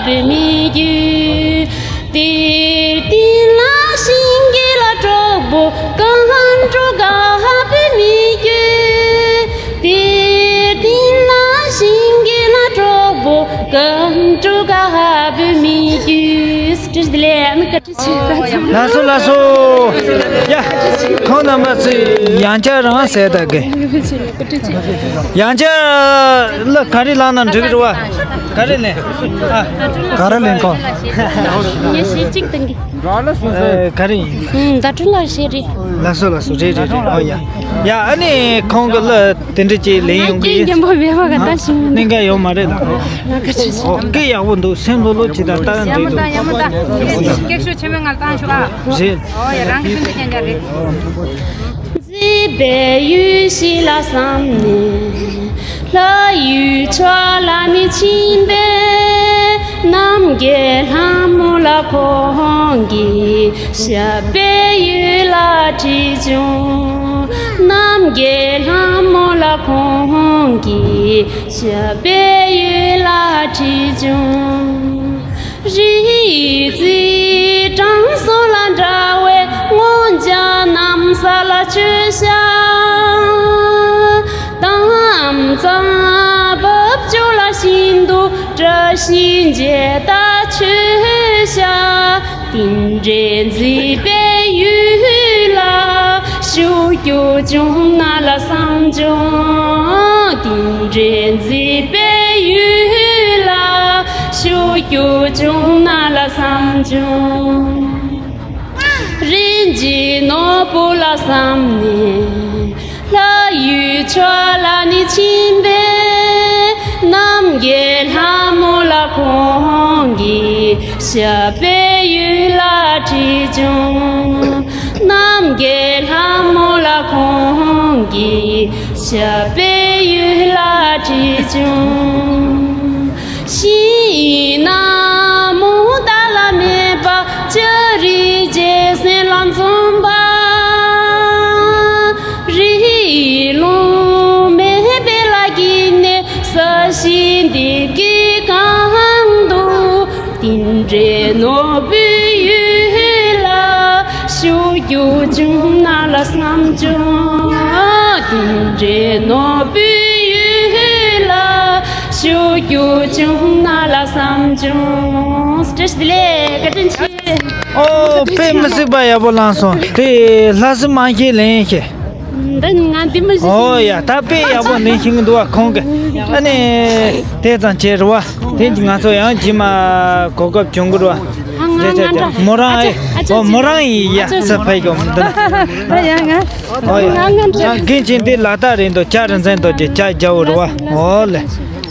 བུད་མེད་རྒྱུད། དེར་དེ་ལ་ཤིང་གི་ལ་གྲོགས་པོ་ག་འགྲོ་ག་བུད་མེད་རྒྱུད། དེར་དེ་ལ་ཤིང་གི་ལ་གྲོགས་པོ་ག་འགྲོ་ག་བུད་མེད་རྒྱུད། བཀྲ་ཤིས་བདེ་ལེགས། ཨ་ནི་བཀྲ་ཤིས་ལགས་སོ། ལགས་སོ། ཡ། ཁོང་རྣམ་པ་ཚོས་ཡང་བསྐྱར་རང་ཟེར་ད་གི། ཡང་བསྐྱར་ལ་ག་རེ་ལབ་ན་འགྲིག་རེད་བ། ག་རེ་ལེན། ཨ། ག་རེ་ལེན་གོ། ངས་གཞས་གཅིག་བཏང་གི། ཨ། ག་རེ་ཡིན། ཨུམ། ཟླ་སྒྲོན་ལགས་གཞས་རེད། ལགས་སོ་ལགས་སོ། རེད་རེད་རེད། ཨོ་ཡ། ཡ། ཨ་ནི་ཁོང་གི་ལ་དེ་འདྲ་ཅིག་ལེན་ཡོང་གི་ཡིན། རྒན་པོ་མེད་པ་ག་ད་ཞིག་མིན། གནད་འགག་ཡོད་མ་རེད་ད། ང་ག་ཚོད་ཞིག་ཨོ། སྐད་ཡག་པོ་འདུག་སེམས་ལྷོད་ལྷོད་བྱེད་དང་ལྟ་ཡང་འགྲིག་འདུག་ཡ་མ་ད། སྐད་ཤུགས་ཆེ་མོ་ངར་བཏང་ཤོག་ཨ། རེད། ཨོ་ཡ། རང་གི་ཕན་ཚུན་རྐྱང་རྐྱང་རེད། མཛེས་པའི་ཡུལ་ཞིག་ལ་བསམ་ནས། ལྷ་ཡུལ་ཕྱོགས་ལ་ནི་ཕྱིན་པས། རྣམ་རྒྱལ་ལྷ་མོ་ལ་ཁོང་གིས། ཞབས་པད་ཡུལ་ལ་ཁྲིད་བྱུང་། རྣམ་རྒྱལ་ལྷ་མོ་ལ་ཁོང་གིས། ཞབས་པད་ཡུལ་ལ་ཁྲིད་བྱུང་། རི་ཡི་རྩེ་གྲོང་སོགས་ལ་འདྲ་བའི། ངོ་མཇལ་གནམ་ས་ལ་ཆོས་བཤད། དམ་གཙང་བབ་ཅོལ་ལ་ཤིན་ཏུ་བཀྲ་ཤིས་འཁྱིལ་ད་ཆོས་བཤད། དེ་འདྲའི་མཛེས་པའི་ཡུལ་ལ། ཤུགས་རྒྱུ་བྱུང་ན་ལ་བསམ་བྱུང་། དེ་འདྲའི་མཛེས་པའི་ཡུལ་ལ། ཤུགས་རྒྱུ་བྱུང་ན་ལ་བསམ་བྱུང་། རིན་ཆེན་ནོར་བུ་ལ་བསམ་ནས། ལྷ་ཡུལ་ཕྱོགས་ལ་ནི་ཕྱིན་པས། རྣམ་རྒྱལ་ལྷ་མོ་ལ་ཁོང་གིས། ཞབས་པད་ཡུལ་ལ་ཁྲིད་བྱུང་། རྣམ་རྒྱལ་ལྷ་མོ་ལ་ཁོང་གིས། ཞབས་པད་ཡུལ་ལ་ཁྲིད་བྱུང་། ཤིང་ནགས་མུ་ཏཱ་ལ་མེད་པ། ལྕགས་རི་རྗེ་བཙན་ལ་འཛོམས་པ། རི་ལུང་མེད་པའི་ལ་དཀྱིལ་ནས། ས་གཞི་འདེབས་ཀྱི་གང་དུ། དེ་འདྲའི་ནོར་བུའི་ཡུལ་ལ། ཤུགས་རྒྱུ་བྱུང་ན་ལ་བསམ་བྱུང་། དེ་འདྲའི་ནོར་བུའི་ཡུལ་ལ། ཤུགས་རྒྱུ་བྱུང་ན་ལ་བསམ་བྱུང་། བཀྲ་ཤིས་བདེ་ལེགས། བཀའ་དྲིན་ཆེ། ཨོ། དཔེ་མི་སྲིད་པ་ཡག་པོ་བླངས་སོང་། དེ་ལྷ་སྲིན་མ་ཤེས་ལེན་ཤེས། འདི་ང་འདི་མི་ཤེས། ཨོ་ཡ། ད་དཔེ་ཡག་པོ་ལེན་ཤེས་ཀྱི་འདུག་བ། ཁོང་གི། ཨ་ནི་དེ་ཙམ་བྱས་རེད་བ། དེ་ང་ཚོ་ཡང་རྗེས་མ་གོ་སྐབས་བྱུང་གི་རེད་བ། ང་ང་འདྲ། མོ་རང་ཨེ། ཨོ། མོ་རང་ཡིན་ཡ། ཚ་ཕ་གི་འདི་ན། ཨ་ཡ་ང་། ཨོ་ཡ། ང་ང་འདྲ། ཡང་རྒན་ཆེན་འདི་ལ་དྭགས་རེད་འདུག་ལྕགས་རིན་ཆེན་རྡོ་རྗེ། ལྕགས་རྒྱལ་པོ་རེད་བ། ཨོ་ལེ།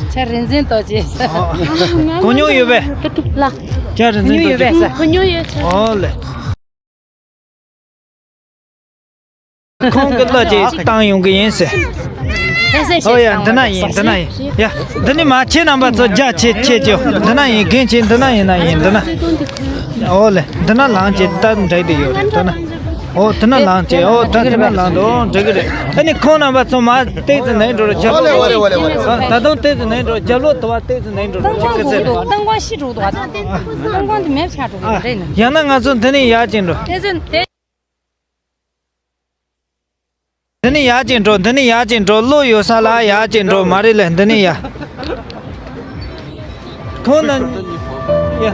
ལྕགས་རིན་ཆེན་རྡོ་རྗེ། གོ་མྱོང་ཡོད་པས། ལ། ལྕགས་རིན་ཆེན་རྡོ་རྗེ། གོ་མྱོང་ཡོད་ཚོད། ཨོ་ལེ། ཁོང་གི་བློ་ཅིག་བཏང་ཡོང་གི་ཡིན་ཟེར། ཨོ་ཡ། འདི་ན་ཡིན། འདི་ན་ཡིན། ཡ། འདི་ནི་མ་ཁྱེད་རྣམ་པ་ཚོ་རྒྱ་ཆེ་ཆེ་ཅོ། འདི་ན་ཡིན། རྒན་ཆེ། འདི་ན་ཡིན་ན་ཡིན། འདི་ན། ཨོ་ལེ། འདི་ན་ལངས་ཅིག་ད་འདྲ་དེ་ཡོད་རེད། འདི་ན། ཨོ། དེ་ན་ལངས་ཅིག་ཨོ། ད་དེ་ན་ལངས་འདུག་འགྲིག་གི་རེད། ཨ་ནི་ཁོང་རྣམ་པ་ཚོ་མ་ཏོག་ཙམ་ནས་འགྲོ་རོགས། རྒྱབ་ལོགས། ཨ། ད་དུང་ཏོག་ཙམ་ནས་འགྲོ། རྒྱབ་ལོགས་དུ་བ་ཏོག་ཙམ་ནས་འགྲོ་རོགས། ཏང་ཀོང་ཁུག་འདུག་ཏང་ཀོང་ཤི་འགྲོ་འདུག་ཏང་ཀོང་དེ་མེབ་ཆགས་འགྲོ་གི་རེད། ཡང་ན་ང་ཚོ་འདི་ནས་ཡར་ཅིག་འགྲོ། ཏོག་ཙམ་དེ། འདི་ནས་ཡར་ཅིག་འགྲོ། འདི་ནས་ཡར་ཅིག་འགྲོ། གློག་ཡོད་ས་ལ་ཡར་ཅིག་འགྲོ། མ་རེད་ལེ། འདི་ནས་ཡར། ཁོང་ན། ཡ།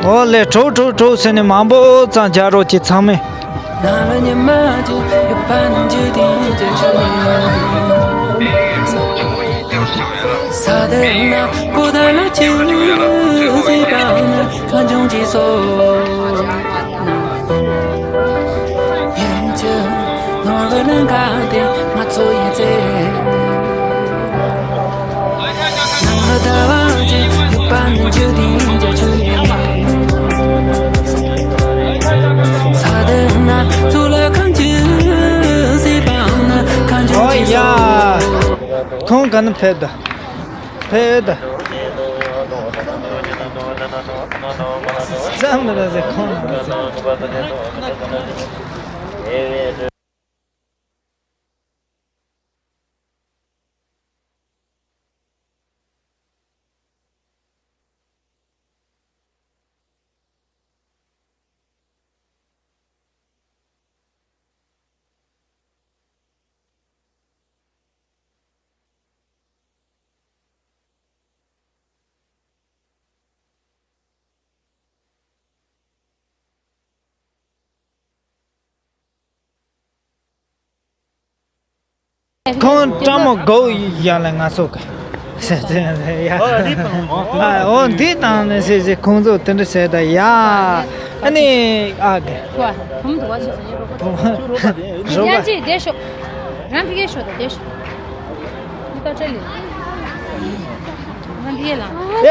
ཨོ་ལེ། གྲོགས་གྲོགས་གྲོགས་ཟེར་ནས་མང་པོ་ཙམ་རྒྱག་རོགས་གྱིས་ཚང་མས། ཕེབས་དང་། ཕེབས་དང་། ཙམ་ར་ཟེ་ཁོང་ན་ཟེ། ཁོང་ཀྲང་མོ་གོ་ཡ་ལ་ང་ཚོ་ག་ཟེར་ཟེར་ཡ། ཨ་འོ་འདི་བཏང་ནས་ཟེར་ཟེར་ཁོང་ཚོ་དེ་འདྲ་ཟེར་ད་ཡ། ཨ་ནི་ཨ་ག་བུམ་དུ་བ་ཞིག་ཟེར་ཡོད་པ། རོ་ཡ་ཅི་བསྡད་ཤོག་རང་ཕ་གིར་ཤོག་དང་བསྡད་ཤོག་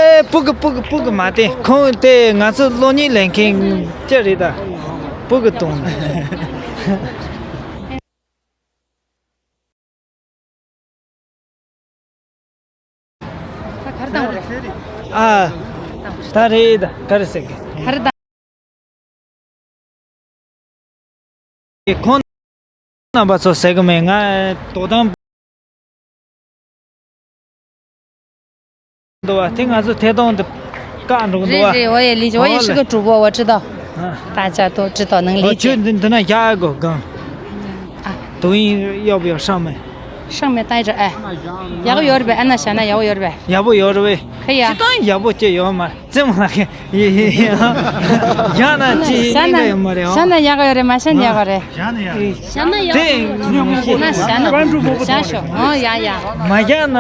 ཨེ་སྤུ་གུ་སྤུ་གུ་སྤུ་གུ་མ་བསྟན། ཁོང་དེ་ང་ཚོ་གློག་བརྙན་ལེན་མཁན་ཅི་རེད་ད། སྤུ་གུ་གཏོང་ནས། ད་གར་བཏང་བ་རེད། ཨ། ད་རེད་ད་ག་རེ་ཟེར་གི། གར་བཏང་། ཁོང་རྣམ་པ་ཚོ་ཟེར་གི་མེད། ང་དོ་དམ་འདུག་བ། དེ་ང་ཚོ་ཐད་གཏོང་དུ་བཀག་འགྲོ་གི་འདུག་བ། རེད་རེད། 我也理解，我也是个主播，我知道。大家都知道，能理解。 ཁྱོད་འདི་འདི་ན་བཞག་དགོས་གང་། ཨ། 抖音要不要上面？上面待着，哎。ཡག་པོ་ཡོད་རེད་པས། ཨ་ན་བཞག་ན་ཡག་པོ་ཡོད་རེད་པས། ཡག་པོ་ཡོད་རེད་པས། 可以啊。 སྤྱིར་བཏང་ཡག་པོ་ཅི་ཡོད་མ་རེད། 这么那个也也也， ཡང་ན་ཅི་ཡིན་ན་ཡོད་མ་རེད། བཞག་ན་ཡག་གི་ཡོད་རེད། མ་བཞག་ན་ཡག་གི་རེད། བཞག་ན་ཡག་གི་རེད། བཞག་ན་ཡག་གི་རེད། དེ་ན་བཞག་ན་བཞག་ཤོག་ཨོ་ཡ་ཡ། མ་བཞག་ན་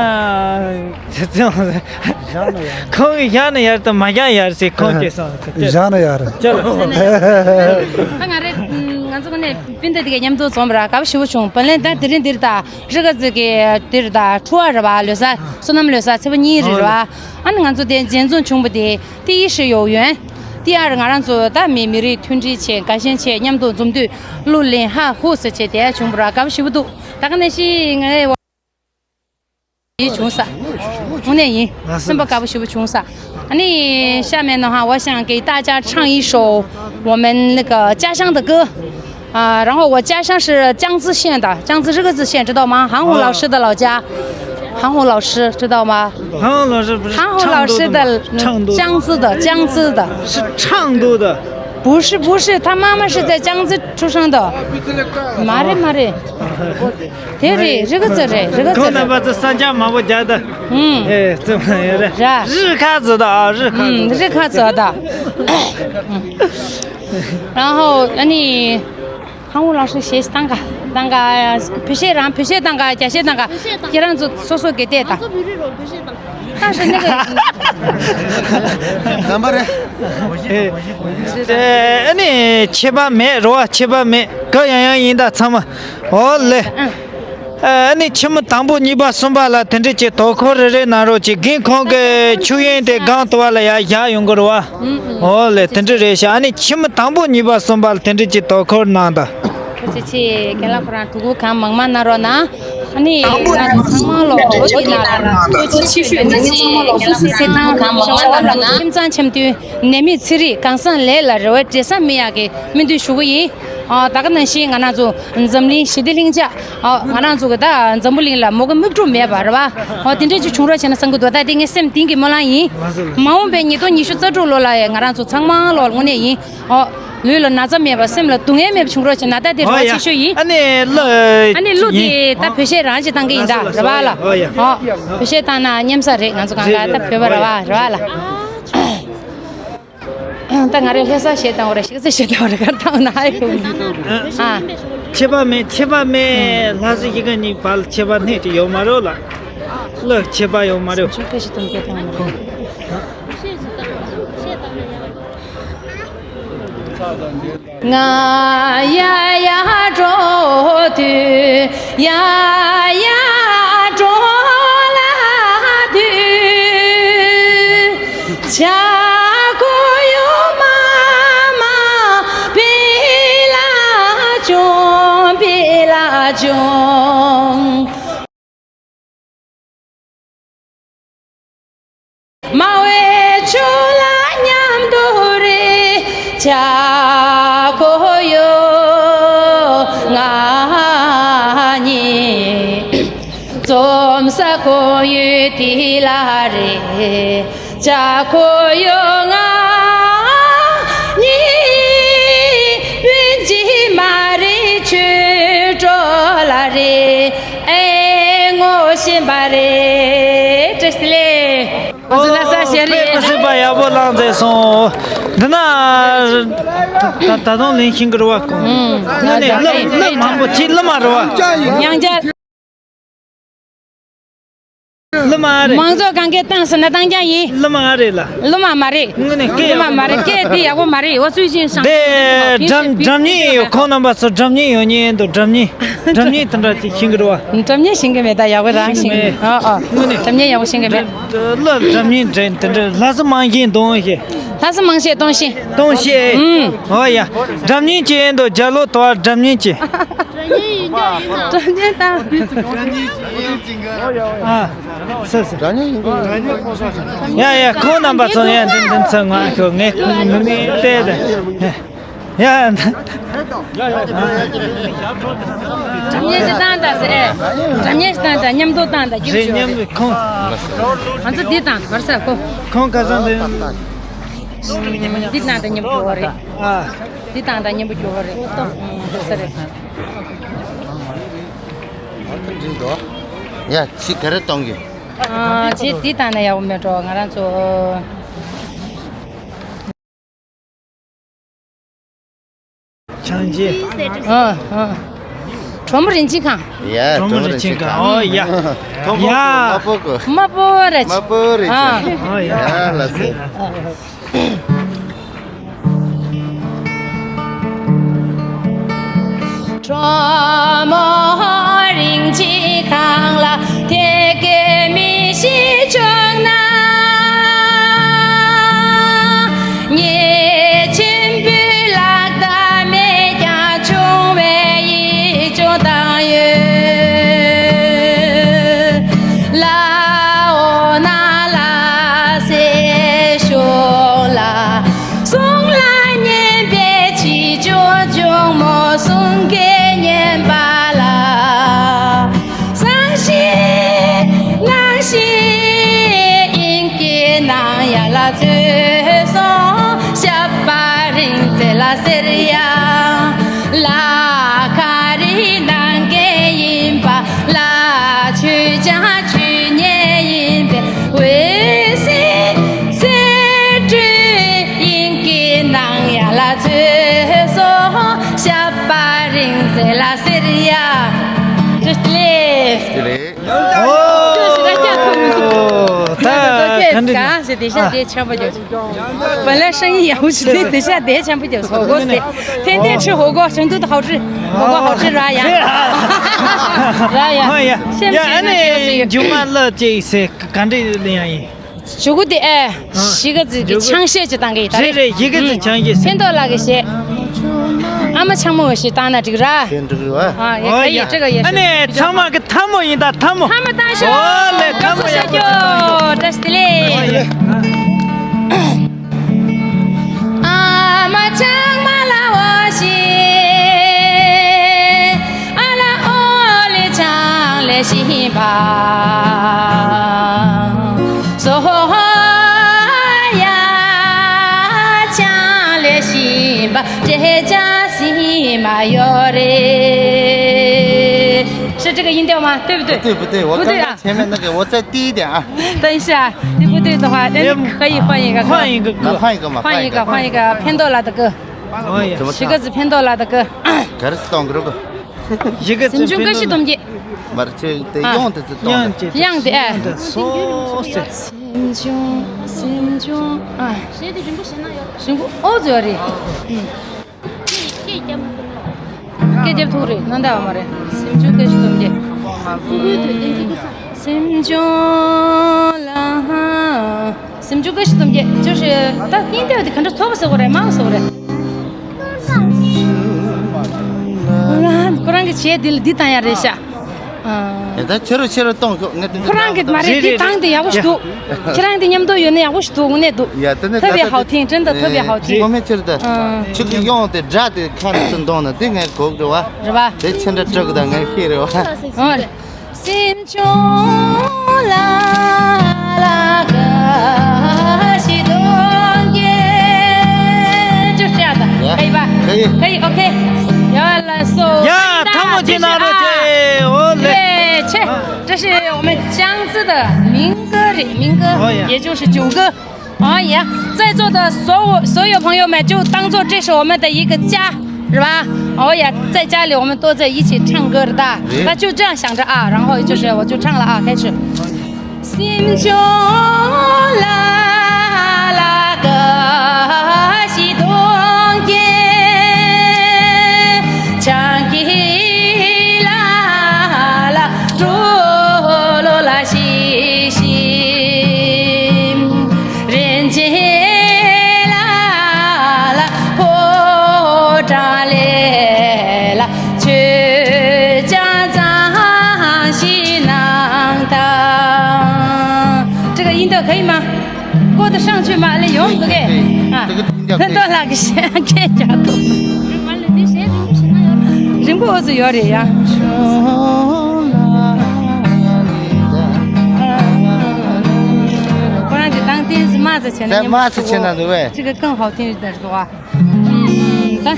ཁོང་གིས་བཞག་ན་ཡག་དང་མ་བཞག་ཡག་ཟེར་ཁོང་སྐྱེས་སོང་། བཞག་ན་ཡག་རེད། ད་ང་རེ་ང་ཚོ་ཀ་ནས་སྤུན་ཟླ་དེ་ག་མཉམ་དུ་འཛོམས་པ་ར་དགའ་པོ་ཞེ་པོ་བྱུང་། བ་ལན་ད་དེ་རིང་འདིར་ད་རི་ཁ་ཟིག་གི་འདིར་ད་ཕྲུ་བ་རེད་བ། ལོ་གསར་བསོད་ནམས་ལོ་གསར་ཚེས་པ་གཉིས་རེད་རེད་བ། ཨ་ནི་ང་ཚོ་དེ་མཇལ་འཛོམས་བྱུང་བ་དེ། 第一是有缘། 第二ང་རང་ཚོ་ད་མི་མི་རིགས་མཐུན་སྒྲིལ་བྱས། དགའ་ཞེན་བྱས། མཉམ་དུ་འཛོམས་དུས་གླུ་ལེན་ཧ་ཧུ་ཟེར་བྱས་དེ་བྱུང་བ་ར་དགའ་པོ་ཞེ་པོ་འདུག་ད་ག་ནང་བཞིན་ངའི་བྱུང་ས། དངོས་གནས་ཡིན། སེམས་པ་དགའ་པོ་ཞེ་པོ་བྱུང་ས། 那你下面的话，我想给大家唱一首我们那个家乡的歌。 啊，然后我家乡是江孜县的，江孜这个字县知道吗？韩红老师的老家，韩红老师知道吗？韩红老师不是韩红老师的，唱歌的吗？唱歌的。江孜的，江孜的。是唱歌的。不是，不是，他妈妈是在江孜出生的。马瑞，马瑞。对，对，这个字，这个字。 ཁོང་རྣམ་པ་ཚོ་ས་ཆ་མང་པོ་རྒྱག་ད། ཨུམ། ཨེ་ཙི་མ་ཡོད་རེད། ར། རི་ཁ་ཟེར་ད། ཨ་རི་ཁ་ཟེར། ཨུམ། རི་ཁ་ཟེར་ད། 然后 ཨ་ནི། 韩红老师 ཞེས་བཏང་ག་བཏང་ག་བོད་གཞས་རང་བོད་གཞས་བཏང་ག་རྒྱ་གཞས་བཏང་ག་ཁྱེད་རང་ཚོ་སོ་སོ་གི་བལྟས་དང་། ང་ཚོ་བོད་རིགས་རོ་བོད་གཞས་བཏང་། 但是那个 རྣམ་པ་རེད། ཨེ་ཨ་ནི་ཁྱད་པར་མེད་རོ། ཨ་ཁྱད་པར་མེད། ག་ཡང་ཡང་ཡིན་ད་ཚང་མ། ཨོ་ལེ། ཨ་ནི་ཁྱི་མོ་དང་པོ་གཉིས་པ་གསུམ་པ་ལ་དེ་འདྲ་ཅིག་དོ་ཁུར་རེ་རེ་གནང་རོགས་གྱིས། རྒན་ཁོང་གི་ཆུ་ཡན་དེ་སྒང་དུ་བ་ལ་ཡར་བཞག་ཡོང་གི་རེད་བ། ཨོ་ལེ། དེ་འདྲ་རེད་ཤག་ཨ་ནི་ཁྱི་མོ་དང་པོ་གཉིས་པ་གསུམ་པ་ལ་དེ་འདྲ་ཅིག་དོ་ཁུར་གནང་དང་། ཁྱེད་ཀྱི་རྒན་ལགས་ཁོ་རང་ཐུགས་ཁུར་གང་མང་མང་གནང་རོགས་གནང་། ཨ་ནི་ང་ཚོ་ཚང་མ་ལོ་ལོ་འདི་ན་ལ་ཁྱེད་ཚོ་ཆེ་ཤོས་ནས་ཚང་མ་ལོ་སུ་སུ་སེ་ཐང་ཁང་མང་མང་གནང་རོགས་གནང་། ཁྱིམ་ཚང་འཆམ་མཐུན་ནད་མེད་ཚེ་རིང་གང་བཟང་ལས་ལ་རེ་བའི་འབྲས་བཟང་སྨིན་ཡག་གི་སྨོན་འདུན་ཞུ་གི་ཡིན། ཨ་ད་ག་ནང་བཞིན་ང་རང་ཚོ་འཛམ་གླིང་ཞི་བདེ་ལྷིང་འཇགས། ཨ་ང་རང་ཚོ་གི་ད་འཛམ་བུ་གླིང་ལ་མོ་གི་མིག་འཕྲུལ་མེད་པ་རེད་བ། ཨ་དེ་འདྲས་ཅིག་བྱུང་རོགས་བྱས་ན་བསམ་གི་འདུག་ད་དེ་ངའི་སེམས་གཏིང་གི་སྨོན་ལམ་ཡིན། མ་འོངས་པའི་ཉིས་སྟོང་ཉི་ཤུ་རྩ་དྲུག་ལོ་ལ་ཡ་ང་རང་ཚོ་ཚང་མ་ལོ་དངོས་གནས་ཡིན། ཨོ། ལུས་ལ་ན་ཚ་མེད་པ། སེམས་ལ་སྡུག་བསྔལ་མེད་པ་བྱུང་རོགས་བྱས་ན་ད་དེ་རེ་བ་ཆེ་ཤོས་ཡིན། ཨ་ནི་གླུ། ཨ་ནི་གླུ་དེ་ད་བོད་གཞས་རང་ཅིག་བཏང་གི་ཡིན་ད་རེ་བ་ལ། ཨོ་བོད་གཞས་བཏང་ན་སྙན་ས་རེད། ང་ཚོ་གང་ག་ད་བོད་པ་རེ་བ་རེ་བ་ལ། ད་ང་རེ་ལྷ་ས་གཞས་བཏང་བ་རེད། གཞིས་རྩེ་གཞས་བཏང་བ་རེད། ག་རེ་བཏང་ན་ཨེ་གོ། ཨ། ཁྱད་པར་མེད། ཁྱད་པར་མེད། ལྷ་ས་གཞིས་ཀ་གཉིས་བར་ལ་ཁྱད་པར་སྣེ་གཅིག་ཡོད་མ་རེད་ལ། གླུ་ཁྱད་པར་ཡོད་མ་རེད། ང་ཡ་ཡ་འགྲོ་དུས། ཡ་ཡ་འགྲོ་ལ་དུས། ཇ་གོ་ཡོ་མ་མ་བི་ལ་ཅོང་བི་ལ་ཅོང་། ཆ་ཁོ་ཡོ་ང་ཉི་འཛོམས་ས་ཁོ་ཡོད་དེ་ལ་རེད། ཅ་ཁོ་ཡོ་ང་ཉི་བུན་ཅི་མ་རེད་ཆུ་གྲོ་ལ་རེད། ཨེ་ངོ་ཤེས་པ་རེད། བཀྲ་ཤིས་བདེ་ལེགས། ང་ཚོ་ལྷ་ས་ཤེས་རེད། དཔེ་མི་སྲིད་པ་ཡག་པོ་བླངས་མཛད་སོང་། འདི་ན་ད་ད་དུང་ལེན་ཤིང་གི་རུ་བ་ཁོང་། ཨུམ། ང་ནས་ལབ་ལབ་མང་པོ་ཅིག་ལབ་མ་རུ་བ། ཡང་བསྐྱར། ལོ་མ་རེད། མང་ཚོགས་གང་གས་བཏང་ཟེར་ན་བཏང་རྐྱང་ཡིན། ལོ་མ་རེད་ལ། ལོ་མ་མ་རེད། དངོས་གནས་སྐད་ལོ་མ་མ་རེད། སྐད་དེ་ཡག་པོ་མ་རེད། འོ་ཚུལ་ཤིང་ཤང་། དེ་སྒྲ་སྒྲ་སྙན་ཡོད། ཁོང་རྣམ་པ་ཚོ་སྒྲ་སྙན་ཡོད་ཉན་འདུག་སྒྲ་སྙན། སྒྲ་སྙན་དེ་འདྲ་ཅིག་ཤེས་ཀྱི་རེད་བ། སྒྲ་སྙན་ཤེས་ཀྱི་མེད། ད་ཡག་པོ་རང་ཤེས་ཀྱི་མེད། ཨ་ཨ། དངོས་གནས། སྒྲ་སྙན་ཡག་པོ་ཤེས་ཀྱི་མེད། ལ་སྒྲ་སྙན་དེ་འདྲ་ལྷ་ས་མང་ཤེས་གཏོང་ཤེས། ལྷ་ས་མང་ཤེས་གཏོང་ཤེས། གཏོང་ཤེས། ཨུམ། ཨོ་ཡ། སྒྲ་སྙན་ཅིག་ཡིན་འདུག་རྒྱ་ལོ་དོ་བ་སྒྲ་སྙན་ཅིག་སྒྲ་སྙན་དང་། ཨ། སོ་སོ། སྒྲ་སྙན་ཡིན་གོ། ཡ་ཡ། ཁོང་རྣམ་པ་ཚོ་ཡ་འདི་འདི་ཚོ་ང་ཁྱོད་ངས་མི་མི་བལྟས་ཏེ། ཡ། སྒྲ་སྙན་ཞིག་བཏང་དང་ཟེར། སྒྲ་སྙན་ཞིག་བཏང་དང་མཉམ་དུ་བཏང་དང་རྒྱུགས་རེད་ཆོག་མཉམ་རེད། དུ་ཁོང་། ང་ཚོ་འདི་དང་བར་ས་ཁོ། ཁོང་ཁ་སང་འདི། འདི་དང་དང་མཉམ་དུ་བ་རེད། ཨ། འདི་དང་དང་མཉམ་པོ་འགྱུར་བ་རེད། ཨོ་ཏོ། ས་རེད། ཡ། ཅི་ག་རེ་གཏོང་གི། ཨ། ཅི་འདི་དང་ན་ཡག་པོ་མེད་འགྲོ། ང་རང་ཚོ། ཆང་རྗེ། ཨ་ཨ། གྲོ་མོ་རིན་ཆེན་ཁང་། ཡ། གྲོ་མོ་རིན་ཆེན་ཁང་། ཨོ་ཡ། ཐོང་ཡ། མ་པོ་གོ། མ་པོ་ར་ཅི། མ་པོ་རིན་ཆེན། ཨ། ཨོ་ཡ། ཡ་ལ་སེ། གྲོ་མོ་རིན་ཆེན་ཁང་ལ་དེ་སྐད་མི་ཤེས་བྱུང་ན། ཉེ་ཆེན་པོའི་ལག་བརྡ་མེད་ཀྱང་ཆུང་བའི་ཡིད་ཆུང་བཏང་ཡོད། ལ་འོ་ན་ལ་སེ་ཤོ་ལ། གསུང་ལ་སྙན་པའི་བྱིས་ཆུང་ཆུང་མོ་གསུང་སྐད་སྙན་པ་ལ། བཟང་ཞིང་ངན་ཞིང་དབྱིངས་ཀྱི་ནང་ཡ་ལ་ཚུད་སོང་། ཞབས་པ་རིང་ཚེ་ལ་ཟེར་ཡང་། ལ་ཁ་རི་ནང་གི་ཡིན་པ། ལ་ཆོས་ཀྱང་ཆོས་ཉིད་ཡིན་པས། འོད་ཟེར་ཟེར་སྤྲོས་དབྱིངས་ཀྱི་ནང་ཡ་ལ་ཚུད་སོང་། ཞབས་པ་རིང་ཚེ་ལ་ཟེར་ཡ། བཀྲ་ཤིས་བདེ་ལེགས། ཨོ། ད་ག་འདྲ། གང་ཞིག་དེ་ཤ་དེ་ཆམ་པ་རྒྱབ། 本来生意也不是对，等下得钱不就说过噻。天天吃火锅，成都的好吃，火锅好吃是吧呀？是吧呀？ ཡ། ཨ་ནི་མཇུག་མ་ལ་ཅིག་ཟེར་ག་འདྲ་ལེན་ཡ་ཡིན། མཇུག་དེ་ཨེ། གཞིས་ཀ་རྩེ་གི་ཆང་གཞས་ཅིག་བཏང་གི་ཡིན་ད། རེད་རེད། གཞིས་ཀ་རྩེ་ཆང་གཞས་ཟེར། ཕན་ཐོགས་ལགས་ཀྱི་གཞས། ཨ་མ་ཆང་མོ་ཞིག་བཏང་ན་འགྲིག་ར། དེ་འགྲིག་རེད་བ། ཨ་ཡ། ཨོ་ཡ། ཨ་ནི་ཚང་མ་གི་ཐལ་མོ་ཡིན་ད། ཐལ་མོ། ཐལ་མོ་བཏང་ཤོག་ཨོ་ལེ། ཐལ་མོ་ཡ། ཐལ་མོ་ཤོག་བཀྲ་ཤིས་བདེ་ལེགས། ཨ་མ་ཆང་མ་ལ་འོ་ཞིག་ཨ་ལ་འོ་ལེ་ཆང་ལེ་ཞིག་པ། སོ་ཧོ་ཧོ་ཡ། ཆང་ལེ་ཞིག་པ་དེ་ཅང་སྲིད་མ་ཡོད་རེད། 是这个音调吗？对不对？ 不对，不对，我刚刚前面那个，我再低一点啊。 等一下，对不对的话，那你可以换一个歌。换一个歌。那换一个嘛，换一个，换一个。 换一个， ཕན་ཐོགས་ལགས་ཀྱི་歌། ཨོ་ཡ། 怎么唱？ གཞིས་ཀ་རྩེ་ཕན་ཐོགས་ལགས་ཀྱི་歌། 可是当个个。 གཞིས་ཀ་རྩེ་སེམས་ཆུང་བཀྲ་ཤིས་སྟོབས་རྒྱས། མར་ཆེ་དེ། ཨ། དབྱངས་དེ་ཚོ་གཏོང་། དབྱངས་དེ། ཨ། དབྱངས་དེ་སོ་སོ། སེམས་ཆུང་སེམས་ཆུང་། ཨ། གཞས་དེ་རིང་པོ་བྱས་ན་ཡག་རེད། རིང་པོ་ཨོ་ཙི་ཡོད་རེད། སྐད་རྒྱབ་མ་ཐུབ་ན། སྐད་རྒྱབ་ཐུབ་རེད། ནང་ད་བ་མ་རེད། སེམས་ཆུང་བཀྲ་ཤིས་སྟོབས་རྒྱས། སེམས་ཆུང་ལ། སེམས་ཆུང་བཀྲ་ཤིས་སྟོབས་རྒྱས། ཅོ་ཤེ། ད་ཀིན་ཏེ་བ་དེ་ག་འདྲ་ཚོགས་པ་ཟེར་དགོས་རེད། མང་ཟེར་དགོས་རེད། ཁོ་རང་གི་གཞས་འདི་ལ་འདི་བཏང་ཡ་རེད་ཤག་ཨ། ད་ཁྱེད་རང་ཁྱེད་རང་གཏོང་ཤོག་ངས་དེ་འདྲ་ཁོ་རང་གིས་མ་རེད། རེད་རེད། དེ་བཏང་དེ་ཡག་པོ་ཞིག་འདུག་ཁྱེད་རང་དེ་མཉམ་དུ་ཡོད་ན་ཡག་པོ་ཞིག་འདུག་དངོས་གནས་འདུག་ཡ་དེ་ནས་ད་ལྟ་特别好听，真的特别好听。ངོ་མ་ཁྱེད་རང་ད། ཨ། ཁྱེད་ཀྱི་གཡང་དེ་སྒྲ་དེ་ཁ་ནས་ཚུར་འདོན་ན་དེ་ངས་གོ་གི་རེད་བ། རེད་བ། དེ་ཁྱེད་འདྲ་སྤྲོད་གི་ད་ངས་ཤེས་རེད་བ། ཨོ། སེམས་ཆུང་ལ་ལ་དགའ་ཞིག་གཏོང་གི། 就是这样的，可以吧？可以。可以，OK。要来送。 ཡ། ཐུགས་རྗེ་གནང་རོགས་བྱེད། ཨོ་ལེ། 对，切，这是我们江浙的民歌里，民歌，哦呀。也就是囧歌。 啊呀，在座的所有所有朋友们，就当做这是我们的一个家，是吧？哦呀，在家里我们都在一起唱歌的，那就这样想着啊，然后就是我就唱了啊，开始。 这个音调可以吗？过得上去吗？那有这个啊，这个音调可以。 ཕན་ཐོགས་ལགས་ཀྱི་ཞལ་སྐད་རྒྱག་ཐུབ། རིང་པོ་འོ་ཙི་ཡོད་རེད་ཡ། ཁོ་རང་གི་དང་ཏིན་སི་མ་ཙི་བྱས་ན། མ་ཙི་བྱས་ན་འདུག་བས། 这个更好听一点是吧？ ད།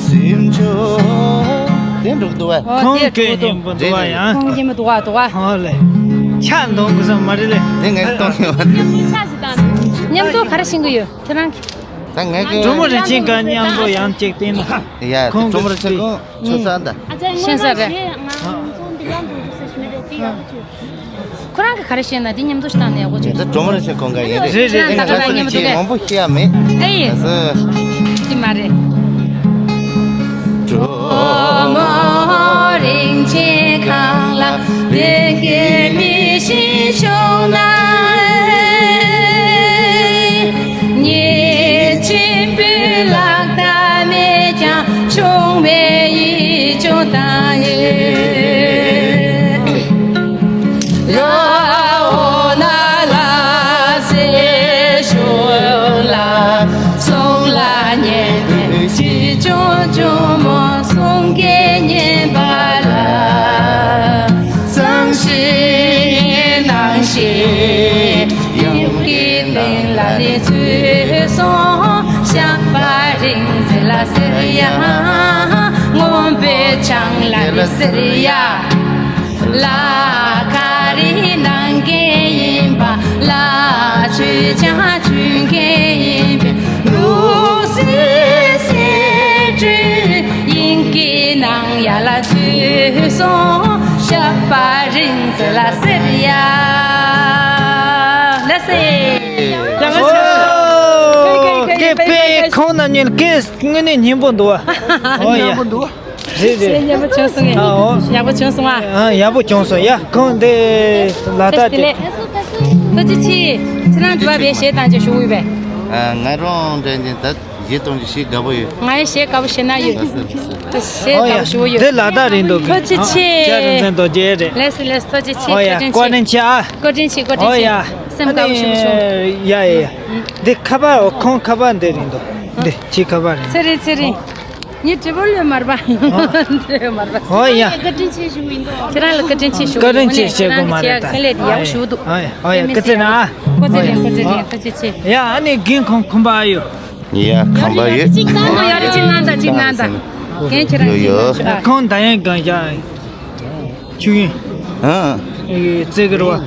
སེམས་ཆུང་། དེ་འགྲོ་གི་འདུག་བས། ཨོ། ཁོང་དེ་སྐད་སྙན་པོ་འདུག་བ་ཡང་། ཁོང་སྙན་པོ་འདུག་བ་འདུག་བ། ཨོ་ལེ། ཆ་འདོན་དགོས་ས་མ་རེད་ལེ། དེ་ངས་གཏོང་ཡོད། མཉམ་དུ་ག་རེ་ཤེས་ཀྱི་ཡོད་ཁྱེད་རང་གི། ད་ངས་ཀྱི། གྲོ་མོ་རིན་ཆེན་ག་མཉམ་དུ་ཡང་གཅིག་བསྟན་ན། ཡ་ཁོང་གྲོ་མོ་རིན་ཆེན་གང་ཚོ་ས་འདི། ཤེས་ས་རེད། ཁོ་རང་གིས་ག་རེ་བཤད་ན་དེ་མཉམ་དུ་བཏང་ནས་ཡག་པོ་བྱུང་། དེ་ཚོ་སྒྲོལ་མ་རིན་ཆེན་ཁོང་ག་ཡིན་རེད། རེད་རེད། ཁྱེད་རང་ད་ལྟ་མཉམ་དུ་རེད། མང་པོ་ཤེས་ཡ་མེད། ཨེ་ཡིན། ཨ་ཟི། དེ་མ་རེད། སྒྲོལ་མ་རིན་ཆེན་ཁང་ལ་བོད་སྐད་མི་ཤེས་བྱུང་ན། ཉེས་ཆེན་པོའི་ལག་བརྡ་མེད་ཀྱང་ཆུང་བའི་ཡིད་སྐྱོ་དང་ཡིན། ཡ་འོ་ན་ལ་སེ་ཤོ་ལ་སོང་ལ་ཉན་པའི་ཅི་ཅུང་ཅུང་མོ་སོང་གེ་ཉན་པ་ལ། སང་ཞིག་ནང་ཞིག་ཡུམ་གྱི་གླིང་ལ་ནི་ཚུད་སོང་། ཞགས་པ་རིང་ཚེ་ལ་ཟེར་ཡ། སྔོན་པོའི་ཆང་ལ་ནི་ཟེར་ཡ། ལ་ཁ་རི་ནང་གི་ཡིན་པ་ལ་ཆུ་ཆང་ཆུ་གི་ཡིན་པའི་ལུག་སི་སི་ཀྲུ་ཡིན་གྱི་ནང་ཡ་ལ་ཚུད་སོང་། ཞགས་པ་རིང་ཚེ་ལ་ཟེར་ཡ། ལ་སེ། ཡ་ང་ཚོ། ཨོ། ཁེ་ཁེ་ཁེ་ཁེ་ཁེ་ཁེ་ཁོང་རྣམ་གཉིས་སྐད་དངོས་གནས་སྙན་པོ་འདུག་བ། ཨོ་ཡ། སྙན་པོ་འདུག་བ། རེད་རེད། སྙན་པོ་བྱུང་སོང་ངས། ཨོ། ཡག་པོ་བྱུང་སོང་ཨ། ཨ་ཡག་པོ་བྱུང་སོང་། ཡ་ཁོང་འདི་ལ་ད་དེ། ཐུགས་རྗེ་ཆེ། ཁྱེད་རང་འདི་བ་བའི་གཞས་བཏང་ཅིག་ཞུ་འོས་པས། ང་རང་འདྲ་ཉིན་ད། གཞས་གཏོང་རྒྱུ་ཞེ་དགའ་པོ་ཡོད། ང་ཡི་གཞས་དགའ་པོ་ཞེ་ན་ཡོད། གཞས་དགའ་པོ་ཞེ་པོ་ཡོད། དེ་ལ་དྭགས་རིང་འདུག་ཐུགས་རྗེ་ཆེ། ལེགས་སེ་ལེགས་སེ། ཐུགས་རྗེ་ཆེ། ཨོ་ཡ། བཀའ་དྲིན་ཆེ་ཨ། བཀའ་དྲིན་ཆེ། བཀའ་དྲིན་ཆེ། ཨོ་ཡ། སེམས་དགའ་པོ་ཞེ་པོ་བྱུང་། ཡ་ཡ་ཡ། འདི་ཁ་པར་ཁོང་ཁ་པར་འདི་རིང་འདུག་འདི་ཁྱི་ཁ་པར་རིང་། ཚེ་རིང་ཚེ་རིང་། ངའི་དྲི་བ་ལོས་མར་པ། ལོས་མར་པ། ཨོ་ཡ། བཀའ་དྲིན་ཆེ་ཞུ་ཡིན་འདུག་ཁྱེད་རང་ལ་བཀའ་དྲིན་ཆེ་ཞུ། བཀའ་དྲིན་ཆེ་ཞུ་དགོས་མ་རེད་ད། ཁྱེད་རང་གི་ཁྱེད་ཚེ་ལས་འདི་ཡག་པོ་ཞུ་འདུག་ཨོ་ཡ། ཨོ་ཡ། བཀའ་དྲིན་ཆེ། བཀའ་དྲིན་ཆེ། ཐུགས་རྗེ་ཆེ། ཡ་ཨ་ནི་རྒན་ཁོང་ཁོམ་པ་ཨ་ཡོད། ཡ་ཁང་པ་ཡོད། གཅིག་གནང་དང་། ཡོད་རེད། གཅིག་གནང་དང་། གཅིག་གནང་དང་། རྒན་ཁྱེད་རང་ཡོད་ཡོད། གཅིག་གནང་དང་། ཁོང་ད་ཡང་གང་བཞག་ཆུ་ཡིན། ཨ། ཨེ་རྩེ་གི་རེད་བ།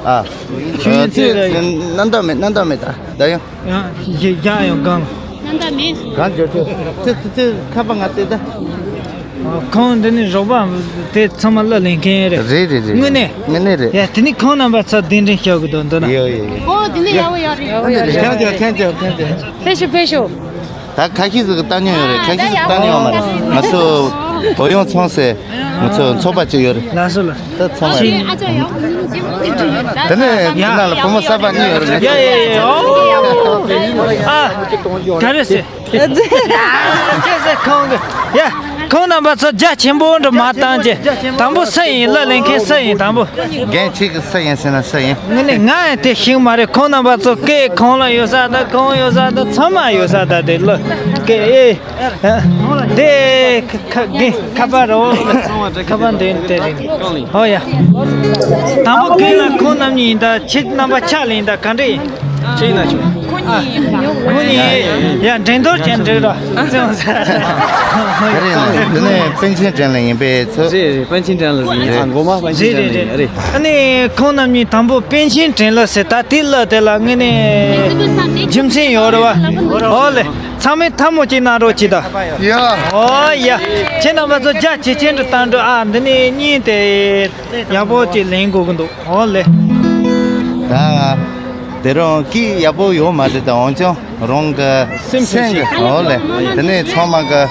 ཨ། ཆུ་ཡིན་རྩེ་གི་རེད་བ། རྣམ་དག་མེད། རྣམ་དག་མེད་ད། ད་ཡང་། ཡང་ཡང་ཡང་གང་། རྣམ་དག་མེད། གང་འབྱོར་ཆུ། ཙི་ཙི་ཙི་ཁ་པ་ང་ལྟོས་ད། ཁོང་འདི་ནི་རོགས་པ་དེ་ཚང་མ་གླུ་ལེན་མཁན་རེད། རེད་རེད་རེད། དངོས་གནས། དངོས་གནས་རེད། ཡ་དེ་ནི་ཁོང་རྣམ་པ་ཚོ་གདན་འདྲེན་ཞུ་གི་འདུག་འདུག་ན། ཡོད་ཡོད་ཡོད། ཨོ་དེ་ནི་ཡག་པོ་ཡོད་རེད། ཡག་པོ་ཡོད་རེད། ཁྱེད་ཁྱེད་ཁྱེད་ཁྱེད། ཕེབས་ཤོག་ཕེབས་ཤོག་ད་ཁ་ཤས་ཟིག་གི་ལྟ་མྱོང་ཡོད་རེད། ཁ་ཤས་ཟིག་ལྟ་མྱོང་མ་རེད། ང་ཚོ་བོད་ཡོངས་ཚོང་ཟེར་ང་ཚོ་ཚོགས་པ་གཅིག་ཡོད་རེད། ལགས་སོ་ལགས། ད་ཚང་མ་རེད། དེ་ནས་དེ་ནང་ལ་བུ་མོ་གསར་པ་གཉིས་ཡོད་རེད། ཡ་ཡ་ཡ། ཨོ། ཨ། ག་རེ་ཟེར། ཁྱེད་ཟེར་ཁོང་གི། ཡ། ཁོང་རྣམ་པ་ཚོ་རྒྱ་ཆེན་པོ་འདྲ་མ་བཏང་རྗེས། དང་པོ་སུ་ཡིན། གླུ་ལེན་མཁན་སུ་ཡིན། དང་པོ། རྒན་ཁྱེད་ཀྱི་སུ་ཡིན་ཟེར་ན་སུ་ཡིན། ངས་ནི་ང་ཡང་དེ་ཤེས་མ་རེད། ཁོང་རྣམ་པ་ཚོ་སྐད་གང་ལ་ཡོད་ས་དང་གང་ཡོད་ས་དང་ཚང་མ་ཡོད་ས་དང་དེ་གླུ་སྐད་ཨེ། དེ་ཁ་ཁ་ཁ་པར་རོ། ཁ་པར་འདི་དེ་རེད། ཧོ་ཡ། དང་པོ་སྐད་ལ་ཁོང་རྣམ་གཉིས་ཡིན་ད། ཁྱེད་རྣམ་པ་ཕྱག་ལེན་ད་ག་འདྲ་ཡིན། ཅི་ཡིན་ན་ཆོག་ཁོ་གཉིས་ཡ་འགྲན་བསྡུར་བྱེད་འགྲིག་ར། ཨ་རེད་ན། འདི་ནས་པཎ་ཆེན་དྲན་ལ་ཡིན་པས་ཚོ། རེད་རེད། པཎ་ཆེན་དྲན་ལ་ཡིན། ཨ་མགོ་མ་པཎ་ཆེན་དྲན་ལ་ཡིན། རེད། ཨ་ནི་ཁོང་རྣམ་གཉིས་དང་པོ་པཎ་ཆེན་དྲན་ལ་ཟེར་ད་དེ་གླུ་དེ་ལ་ངས་ནི་རྒྱུ་མཚན་ཡོད་རེད་བ། ཨོ་ལེ། ཚང་མས་ཐལ་མོ་གཅིག་གནང་རོགས་གྱིས་ད། ཡ། ཨོ་ཡ། ཁྱེད་རྣམ་པ་ཚོ་རྒྱ་ཇེ་ཆེན་དུ་བཏང་འགྲོ། ཨ་འདི་ནི་གཉིས་དེ་ཡག་པོ་ཅིག་ལེན་དགོས་ཀྱི་འདུག་ཨོ་ལེ། ད། དེ་རང་སྐད་ཡག་པོ་ཡོད་མ་རེད་ད། འོན་ཀྱང་རང་གི་སེམས་སེམས་ཀྱི་ཨོ་ལེ། དེ་ནས་ཚང་མ་གི་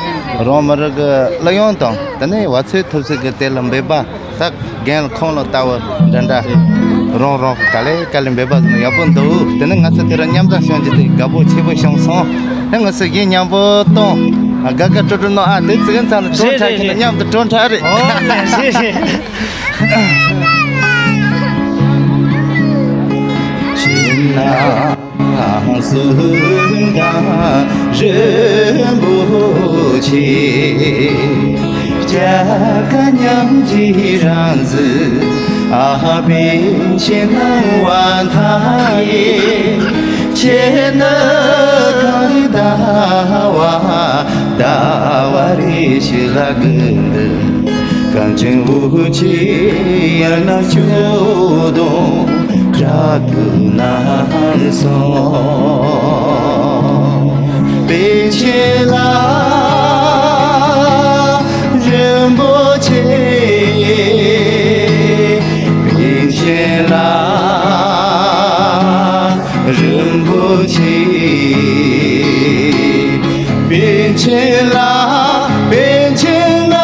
རང་མི་རིགས་ཀྱི་གླུ་དབྱངས་དང་དེ་ནས་བ་ཚོད་ཐུབ་ཚོད་ཀྱི་དེ་ལ་འབད་པ་ད་རྒན་ཁོང་ལ་ལྟ་བུ་འདྲ་འདྲ་རང་རང་གི་ག་ལེ་ག་ལེ་འབད་པ་ཟིན་ན་ཡག་པོ་འདུག་དེ་ནས་ང་ཚོ་དེ་རང་མཉམ་དུ་ཤོང་རྒྱུ་དེ་དགའ་པོ་ཆེ་པོ་བྱུང་སོང་། དེ་ང་ཚོ་གཞས་མཉམ་པོ་གཏོང་། དགའ་དགའ་སྤྲོ་སྤྲོ་གནང་ཨ། དེ་ཙི་གེ་ཚང་ལ་སྤྲོ་རེད་འཁྲབ་རེད་ཁྱེད་རེད། མཉམ་དུ་སྤྲོ་འཁྲབ་རེད། ཨོ་རེད་རེད། ཕྱི་ནང་གསུམ་ཀ་རིན་པོ་ཆེ། སྐྱ་ཀ་མཉམ་གྱི་རང་བཞིན་ཨ། པཎ་ཆེན་སྣང་བ་མཐའ་ཡས། ཁྱེད་ནི་གང་ཟླ་བ་ཟླ་བ་རེ་ཞིག་ལ་གི་གངས་ཅན་འུ་ཅག་ཡར་ན་སྐྱོ་གདུང་དྲག་ཏུ་ན་སོང་། པཎ་ཆེན་ལགས་རིན་པོ་ཆེ། པཎ་ཆེན་ལགས་རིན་པོ་ཆེ། པཎ་ཆེན་ལགས། པཎ་ཆེན་ལགས་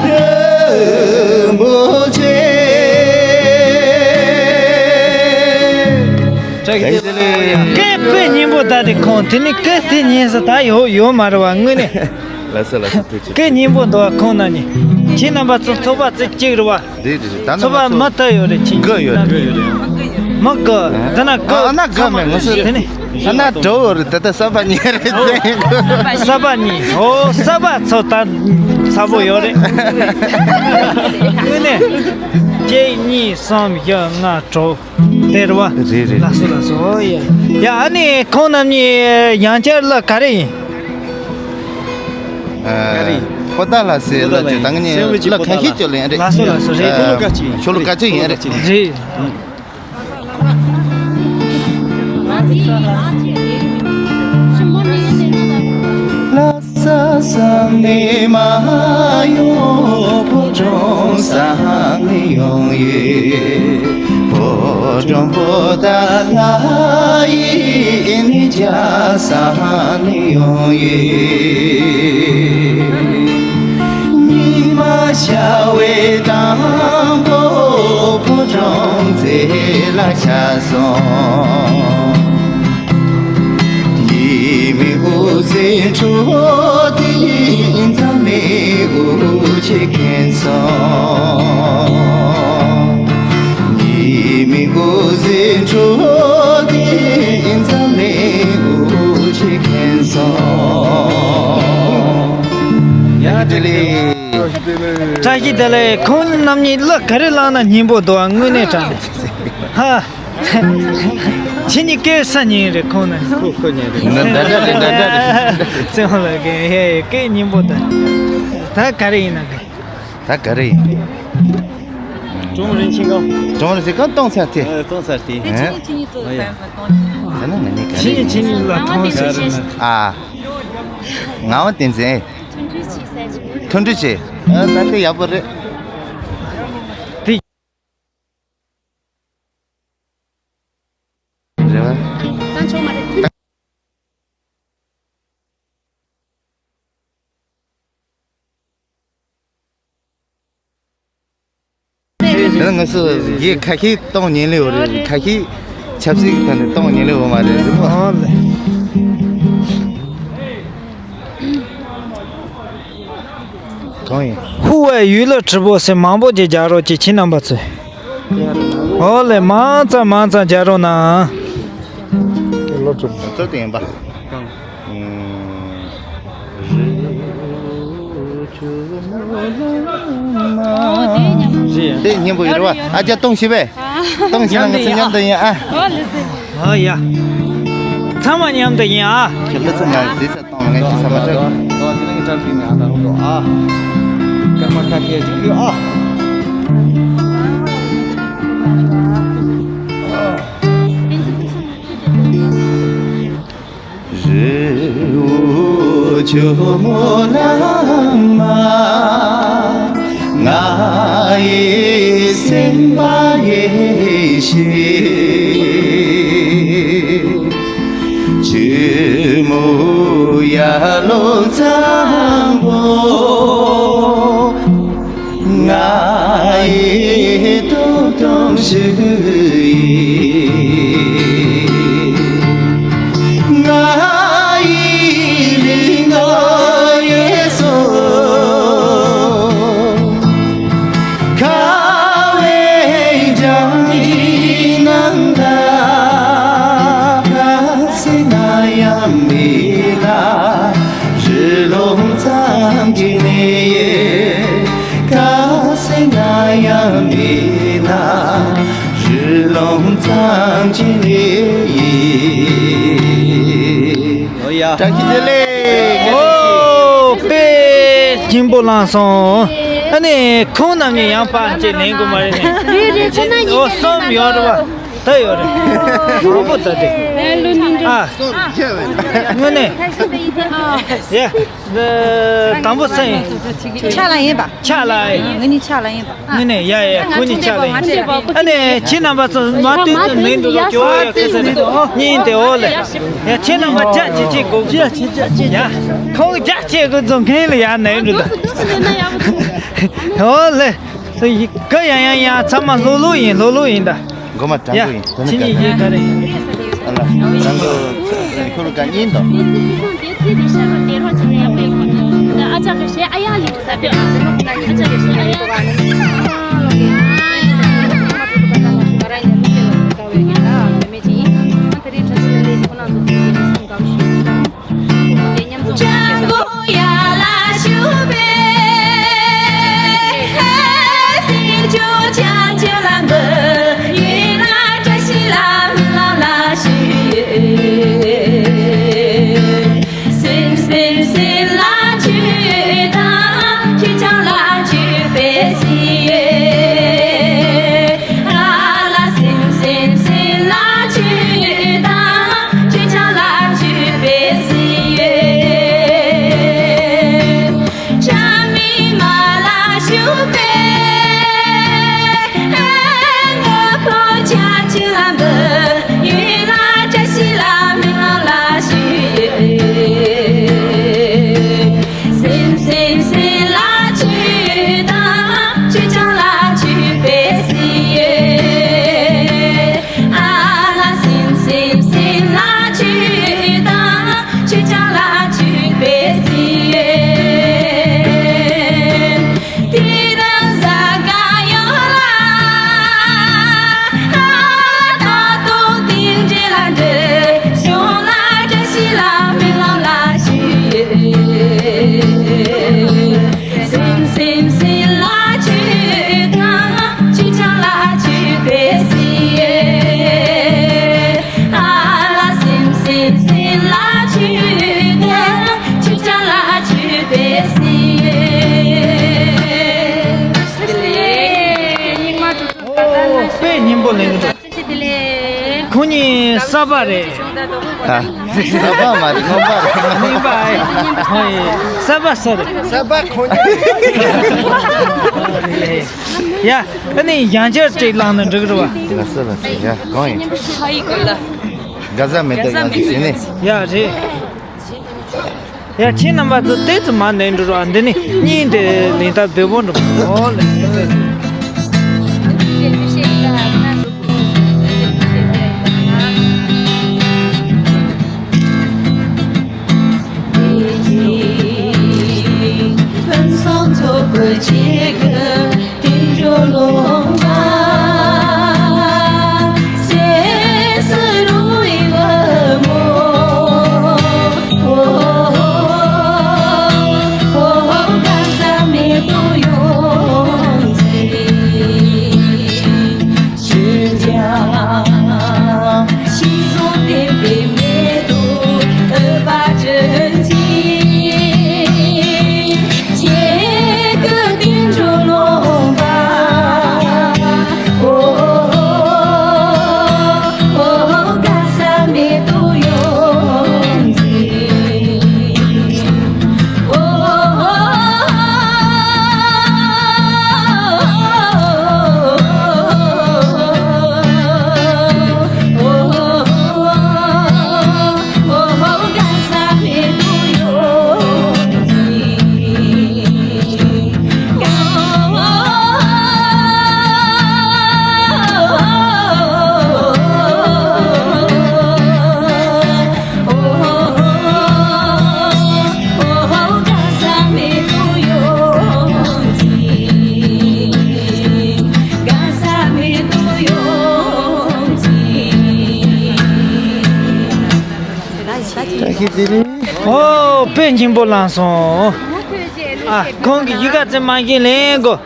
རིན་པོ་ཆེ། སྐད་སྐད་སྙན་པོ་ད་དེ་ཁོང་དེ་ནི་སྐད་དེ་སྙན་ས་ད་ཡོད་ཡོད་མ་རེད་བ་དངོས་གནས། ལགས་སོ་ལགས་སོ། ཐུགས་རྗེ་ཆེ། སྐད་སྙན་པོ་འདུག་བ་ཁོང་རྣམ་གཉིས། ཁྱེད་རྣམ་པ་ཚོ་ཚོགས་པ་ཚོ་གཅིག་རེད་བ། རེད་རེད་རེད། ད་ནི་ཚོགས་པ་མ་ལྟ་ཡོད་རེད་ཁྱེད་དགུ་ཡོད་རེད། མ་དགུ་ད་ན་དགུ། ཨ་ན་དགུ་མེད་ང་ཚོ་དེ་ནི། ཨ་ན་དྲུག་རེད། ད་ལྟ་གསར་པ་གཉིས་རེད་ཟེར། གསར་པ་གཉིས། ཨོ་གསར་པ་ཚོ་ད་ཚ་པོ་ཡོད་རེད། དངོས་གནས། གཅིག་གཉིས་གསུམ་བཞི་ལྔ་དྲུག་དེ་རེད་བ། རེད་རེད། ལགས་སོ་ལགས་སོ། ཨོ་ཡ། ཡ་ཨ་ནི་ཁོང་རྣམ་གཉིས་ཡང་བསྐྱར་གླུ་ག་རེ་ཡིན། ཨ། པོ་ཏཱ་ལ་ཟེར་གླུ་ཅིག་ད་ངས་གླུ་ཁ་ཤས་ཅིག་ལེན་རེད། ལགས་སོ་ལགས་སོ། རེད། ཨ། ཤོ་ལོ་ཀ་གཅིག་ཡིན་རེད། རེད། ལྷ་ས་ས་ནས་མ་ཡོང་། ཕོ་བྲང་ས་ནས་ཡོང་ཡོད། ཕོ་བྲང་པོ་ཏཱ་ལ་ཡིན། རྒྱ་ས་ནས་ཡོང་ཡོད། ཉི་མ་ཤར་བའི་དང་པོ་ཕོ་བྲང་རྩེ་ལ་ཆགས་སོང་། ཡིད་མི་དབུགས་འཛིན་འཕྲོ་འདི་འཛམ་གླིང་དབུགས་ཆད་མཁྱེན་སོང་། ཉི་མའི་སྐུ་གཟི་འཕྲོ་འདི་འཛམ་གླིང་དབུགས་ཆད་མཁྱེན་སོང་། ཡ་བདེ་ལེགས། བཀྲ་ཤིས་བདེ་ལེགས། ཁོང་རྣམ་གཉིས་གླུ་ག་རེ་བླངས་ན་སྙན་པོ་འདུག་ཨ། དངོས་གནས་དྲང་གནས། ཧ། ཁྱེད་གཉིས་སྐད་ས་ཉིན་རེད་ཁོང་ནི། ཁོ་ཁོ་ཉིན་རེད། འདི་འདྲ་འདྲ་རེད། འདི་འདྲ་རེད། བཙན་དབང་ལགས་ཀྱིས་ཧེ་སྐད་སྙན་པོ་དང་། ད་ག་རེ་ཡིན་ན་གི། ད་ག་རེ་ཡིན། ཀྲུང་རིན་ཆེན་གང་། ཀྲུང་རིན་ཆེན་གང་གཏོང་ཚར་ཏེ། ཨ། གཏོང་ཚར་ཏེ། ཨ། ད་ན་ང་ནི་ག་རེ་ཡིན། ཁྱེད་གཉིས་ལ་མཐོང་ཟེར་ན། ཨ། ངག་དབང་བསྟན་འཛིན། མཐུན་སྒྲིལ་བྱེད། ཨ། ད་དེ་ཡག་པོ་རེད། དེ། རེད་བ། ད་ང་ཚོ་ཡི་ཁ་ཤས་གཏོང་ཉན་ལེ་ཡོད་རེད། ཁ་ཤས་ཆབ་སྲིད་ཀྱི་ཐོག་ནས་གཏོང་ཉན་ལེ་ཡོད་མ་རེད། རེད་མོ། ཨོ་ལེ། གང་ཡིན། ཧུ་ཝེ་ཡུལ་ལ་ཁྲི་པོ་ཟེར་མང་པོ་ཅིག་རྒྱག་རོགས་ཀྱི་ཁྱེད་རྣམ་པ་ཚོས། ཨོ་ལེ་མང་ཙམ་མང་ཙམ་རྒྱག་རོགས་གནང་། ལོ་གྲུབ་ཚོད་དུ་ཡིན་པ། གང་། ཨུམ། དེ་སྙན་པོ་ཡོད་རེད་བ། ཨ་ཅག་གཏོང་ཤེས་པས། གཏོང་ཤེས་ན་ང་ཚོ་མཉམ་དུ་ཡིན་ཨ། ཨོ་ཡ། ཚང་མ་མཉམ་དུ་ཡིན་ཨ། ཁྱེད་ལ་ཚང་མ་ཟིག་ས། ཨ། རི་བོ་ཇོ་མོ་གླང་མ། ང་ཡི་སེམས་པ་ཡེ་ཤེས། ཆུ་མོ་ཡར་ལོངས་གཙང་པོ། ང་ཡི་སྟོབས་དང་ཤུགས་ཡིན། ང་ཡི་ལུས་ངག་ཡིད་གསུམ། ཁ་བའི་འཇམ་གྱི་ནམ་ཟླ། ཁ་ཟས་ན་ཡང་མེད་ན། རི་ལུང་ཚང་གི་གནས་ཡིན། ཁ་ཟས་ན་ཡང་མེད་ན། རི་ལུང་ཚང་གི་གནས་ཡིན། ཨོ་ཡ། བཀྲ་ཤིས་བདེ་ལེགས། ཨོ། དཔེ་སྙིང་པོ་བླངས་སོང་། ཨ་ནི་ཁོང་རྣམ་གཉིས་ཡང་པར་ཅིག་ལེན་དགོས་མ་རེད་ནས། རེད་རེད། ཁོ་རྣམ་གཉིས། ཨོ་གསུམ་ཡོད་རེད་བ། ད་ཡོད་རེད། མང་པོ་ད་དེ། ཨ། དངོས་གནས། ཡ། དང་པོ་སུ་ཡིན། ཕྱག་ལ་ཡིན་པ། ཕྱག་ལ་ཡིན། ང་གཉིས་ཕྱག་ལ་ཡིན་པ། ཨ། ནི་ནི་ཡ་ཡ་ཁོ་གཉིས་ཕྱག་ལ་ཡིན། ཨ་ནི་ཁྱེད་རྣམ་པ་ཚོ་མ་བསྟུན་ཚོ་ནི་འདུག་ལོ་ཅོ་ཡ་ཁ་ས་རེད། གཉིས་དེ་འོ་ལེ། ཡ་ཁྱེད་རྣམ་པ་རྒྱ་ཆེ་ཆེ་དགོས། ཡ་ཁོང་རྒྱ་ཆེ་དགོས་ཚོ་མཁན་ལ་ཡ་ནས་འགྲོ་ད། འོ་ལེ། ག་ཡང་ཡང་ཡང་ཚང་མ་ལྷོ་ལྷོ་ཡིན། ལྷོ་ལྷོ་ཡིན་ད། མགོ་མ་དྲང་པོ་ཡིན། དེ་ནི་ཁྱེད་ག་རེ། ག་རེ་ཡིན། ཨ་ལ། དྲང་པོ། ཁོ་རུ་ག་ཉིན་དོ། དཔེ་སྙིང་པོ་ལེན་གི་འདུག་ཁོང་གཉིས་གསར་པ་རེད། ཨ། གསར་པ་མ་རེད། རྔོན་པ་རེད། རྔོན་པ་ཨེ། ཧོ་ཡེ། གསར་པ་སུ་རེད། གསར་པ་ཁོང་གཉིས། ཡ། ཨ་ནི་ཡང་བསྐྱར་ཅིག་བླངས་ན་འགྲིག་རེད་བ། ལགས་སོ་ལགས་སོ། ཡ་གང་ཡིན། ག་ཟ་མེད་དོ། ཡང་ཅིག་ཟེར་ནས། ཡ་རེད། ཡ་ཁྱེད་རྣམ་པ་ཚོ་ཏོག་ཙམ་མར་ནས་འགྲོ་རོགས། འདི་ནི་གཉིས་དེ་ལེན་ཐབས་བདེ་པོ་འགྲོ། ཨོ་ལེ། ཨོ་དཔེ་སྙིང་པོ་བླངས་སོང་། ཨ་ཁོང་གི་གཞིས་ཀ་རྩེ་མ་གཞི་ལེན་དགོས།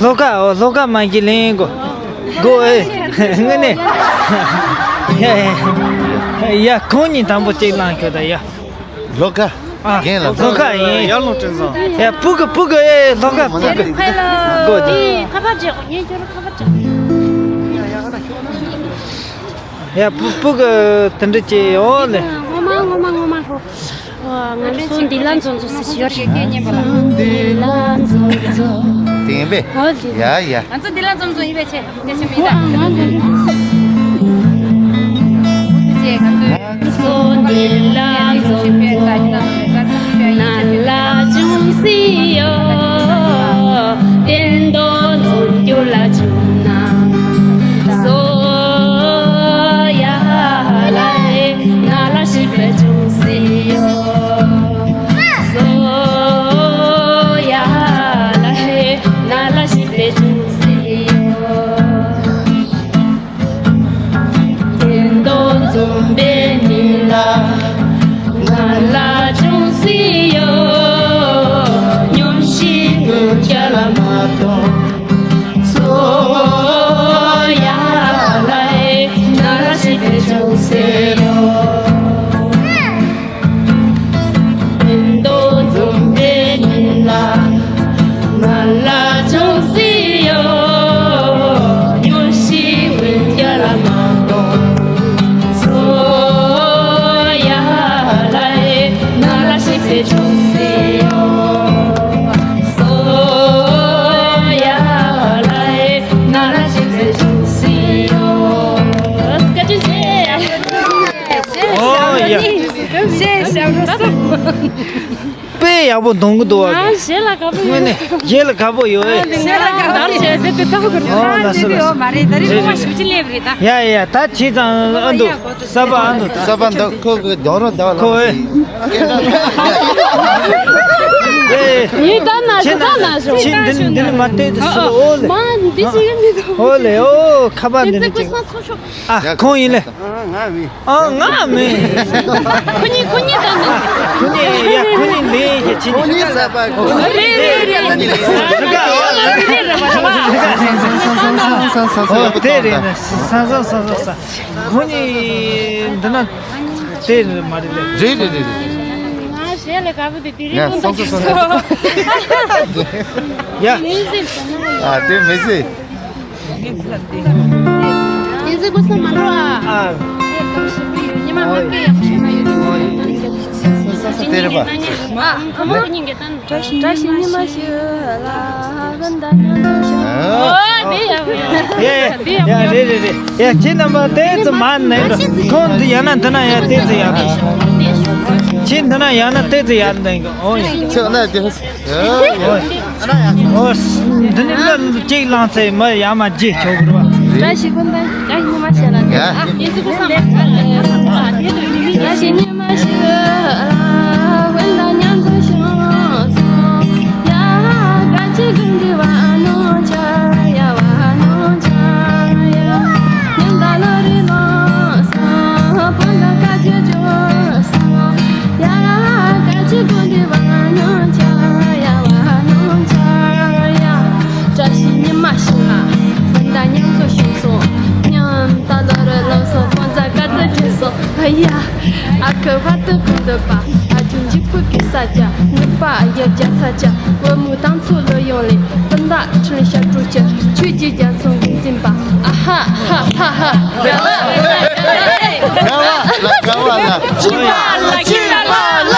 ལྷོ་ཁ་ཨོ་ལྷོ་ཁ་མ་གཞི་ལེན་དགོས། དགོས་ཨེ། དངོས་གནས། ཡ་ཡ་ཡ་ཁོང་གཉིས་དང་པོ་གཅིག་བླངས་ཁྱོད་ད་ཡ། ལྷོ་ཁ། ཨ་རྒན་ལ་ལྷོ་ཁ་ཡིན། ཡར་ལུང་དྲན་སོང་། ཡ་སྤུ་གུ་སྤུ་གུ་ཨེ་ལྷོ་ཁ་སྤུ་གུ། ཧེ་ལོ། དགོས་ཀྱི། ཁ་པར་བརྗེ་གོ་ངས་ཁྱོད་ཁ་པར་བརྗེ། ཡ་སྤུ་སྤུ་གུ་དེ་འདྲ་བྱས་ཡོད་ལེ། ངོ་མ་ངོ་མ་ངོ་མ་ཧོ། ང་ཚོ་འདི་ལ་འཛོམས་འཛོམས་ཟེར་ཞིག་ཡོད་རེད། འདི་ལ་འཛོམས་འཛོམས། དེ་ཡིན་པས། ཧོ་ལེ། ཡ་ཡ། ང་ཚོ་འདི་ལ་འཛོམས་འཛོམས་ཡིན་པས་ཆེ། དེ་ཆེ་མི་ད། ང་ཚོ་འདི་ལ་འཛོམས་འཛོམས། ནང་ལ་ཅུང་ཟད་ཡོད། བསྟན་རྡོ་འཛོམས་རྒྱུ་ལ་བྱུང་ན། སོ་ཡ་ལ་ཧེ་ན་ལ་ཤི་པའི་ཅུང་ཟད་ཡོད། སོ་ཡ་ལ་ཧེ་ན་ལ་ཤི་པའི་ཅུང་ཟད་ཡོད། བསྟན་རྡོ་འཛོམས་པའི་མི་ལ་ང་ལ་ཅུང་ཟད་ཡོད། སྙུང་གཞི་ངུ་རྒྱ་ལ་མ་གཏོང་། སོ་ཡ་ལ་ཧེ་ན་ལ་ཤི་པའི་ཅུང་ཟད་ཡོད། བསྟན་རྡོ་འཛོམས་པའི་ཉིན་ལ་ང་ལ་ཅུང་ཟད་ཡོད། སྙུང་གཞི་ངུ་རྒྱ་ལ་མ་གཏོང་། སོ་ཡ་ལ་ཧེ་ན་ལ་ཤི་པའི་ཅུང་ཟད་ཡོད། སོ་ཡ་ལ་ཧེ་ན་ལ་ཤི་པའི་ཅུང་ཟད་ཡོད། བཀའ་དྲིན་ཆེ། ཨོ་ཡ། ཞེས་ཞབས་བྲོ་གསུམ། དཔེ་ཡག་པོ་གཏོང་གི་འདུག་བ། ཨ་གཞས་ལ་དགའ་པོ་ཡོད། དངོས་གནས་གཞས་ལ་དགའ་པོ་ཡོད། ཨ་འདི་ནས་ལ་དགའ་པོ་ཞེས་ཟེར་དུས་ལྟ་བུ་གི་རེད། ཨོ་ལ་སོ་ལ་སོ། མ་རེད། ད་རེས་རེད་ངོ་མ་རེད། ཞུ་ཅི་སླེབས་རེད་ད། ཡ་ཡ་ད་བྱས་ཙང་ཨ་འདུག་གསར་པ་ཨ་འདུག་ད། གསར་པ་འདུག་ཁོ་གི་རྒྱང་རོ་ཟླ་བ་ལ་ཁོ་ཨེ། ཨེ། ཡིན་ད་ན་ཞུ་ད་ན་ཞུ། ཁྱེད་འདི་འདི་ནི་མ་བལྟས་དུས་སུ་ཨོ་ལེ། མ་འདི་ཞིག་ཡིན་འདི་དང་། ཨོ་ལེ་ཨོ་ཁ་པར་འདི་འདི་ནི་ཅིག་ཚོ་ཤོག་ཨ་ཁོང་ཡིན་ལེ། ཨ་ང་མིན། ཨ་ང་མིན། ཁོ་གཉིས་ཁོ་གཉིས་ད་མིན། ཁོ་གཉིས་ཡ་ཁོ་གཉིས་ལས་ཡ་ཁྱེད་གཉིས། ཁོ་གཉིས་གསར་པ་ཁོ་གཉིས་ལས་ཡ་ཁྱེད་གཉིས་ལས་ཡ། རི་ཀ་ཨ་རི་རི་རི་རི་ཨོ་དེ་རེད་ན་ས་ས་ས་ས་ས་ཁོ་གཉིས་འདི་ན་དེ་རེད་མ་རེད་ལེ། རེད་རེད་རེད་རེད། ང་གཞས་ལ་དགའ་པོ་དེ་དེ་རིང་ཡ་ཀུན་ཏུ་སོང་སོང་སོང་སོང་། ཡ། ཨ་དེ་མི་ཟེར། ཡིན་ཟེར་གོ་ས་མ་འགྲོ་ཨ། ཨ། ཉི་མ་མ་སྐད་ཡག་པོ་ཞིག་མ་ཡོད་དེ། ས་ས་ས་དེ་རེད་པ། ཨ་ཁོ་མོ་སྙིང་གི་ཏན། བཀྲ་ཤིས་བཀྲ་ཤིས་ཉི་མ་ཞིག་ལ་བན་ད་མཉམ་དུ་ཤོག་ཨ། ཨོ་དེ་ཡག་པོ་ཡོད། ཡ་ཡ་དེ་ཡག་པོ་ཡོད། ཡ་རེད་རེད་རེད། ཡ་ཁྱེད་རྣམ་པ་དེ་ཙི་མ་ནས་ཁོང་འདི་ཡང་ན་འདི་ན་ཡང་དེ་ཙི་ཡག་པོ། ཁྱེད་འདི་ན་ཡང་ན་དེ་ཙི་ཡག་འདི་གི་ཨོ་ཡ། ཁྱེད་ན་དེ། ཨོ། འདི་ནི་ལ་གཅིག་བླངས་ཚེ་མི་ཡར་མར་རྗེས་ཆོག་གི་རེད་བ། བཀྲ་ཤིས་ཀུན་ལྡན་བཀྲ་ཤིས་ཉི་མ་ཞེས་ལ་ནི། ཡ། ཨ་ཡིན་ཚུལ་ཁུ་སམ། བཀྲ་ཤིས་ཉི་མ་ཞེས་ལ་ཀུན་ལྡན་མཉམ་དུ་བྱུང་སོང་། ཡ་ག་ཅི་ཀུན་འདི་བ་ནོ་ཆ་ཡ་བ་ནོ་ཆ་ཡ། ཉིན་ཟླ་ལོ་རེ་ལོ་སོང་། བོད་ལ་བཀའ་བརྒྱུད་བྱུང་སོང་། ཡ་ག་ཅི་ཀུན་འདི་བ་ནོ་ཆ་ཡ་བ་ནོ་ཆ་ཡ། བཀྲ་ཤིས་ཉི་མ་ཞིག་ལ་བོད་ཟླ་མཉམ་དུ་བྱུང་སོང་། ཉིན་ཟླ་ལོ་རེ་ལོ་སོང་། བོད་ཟླ་བཀའ་བརྒྱུད་བྱུང་སོང་། ཨ་ཡ། ཨ་ཁུ་བ་དུ་ཁུ་འདུག་པ། ཨ་ཆུང་འཇིགས་པུ་གི་ས་ཆ། ནུབ་པ་ཡ་རྒྱ་ས་ཆ། བུ་མོ་དང་ཚོ་ལོ་ཡོང་ལེ། སྤུན་ཟླ་ཁྲིན་ཤ་དྲུག་ཅུ། ཆོས་ཀྱི་རྒྱ་མཚོ་འགོ་འཛིན་པ། ཨ་ཧ་ཧ་ཧ་ཧ། དགའ་བ་ལ་དགའ་བ་ལ།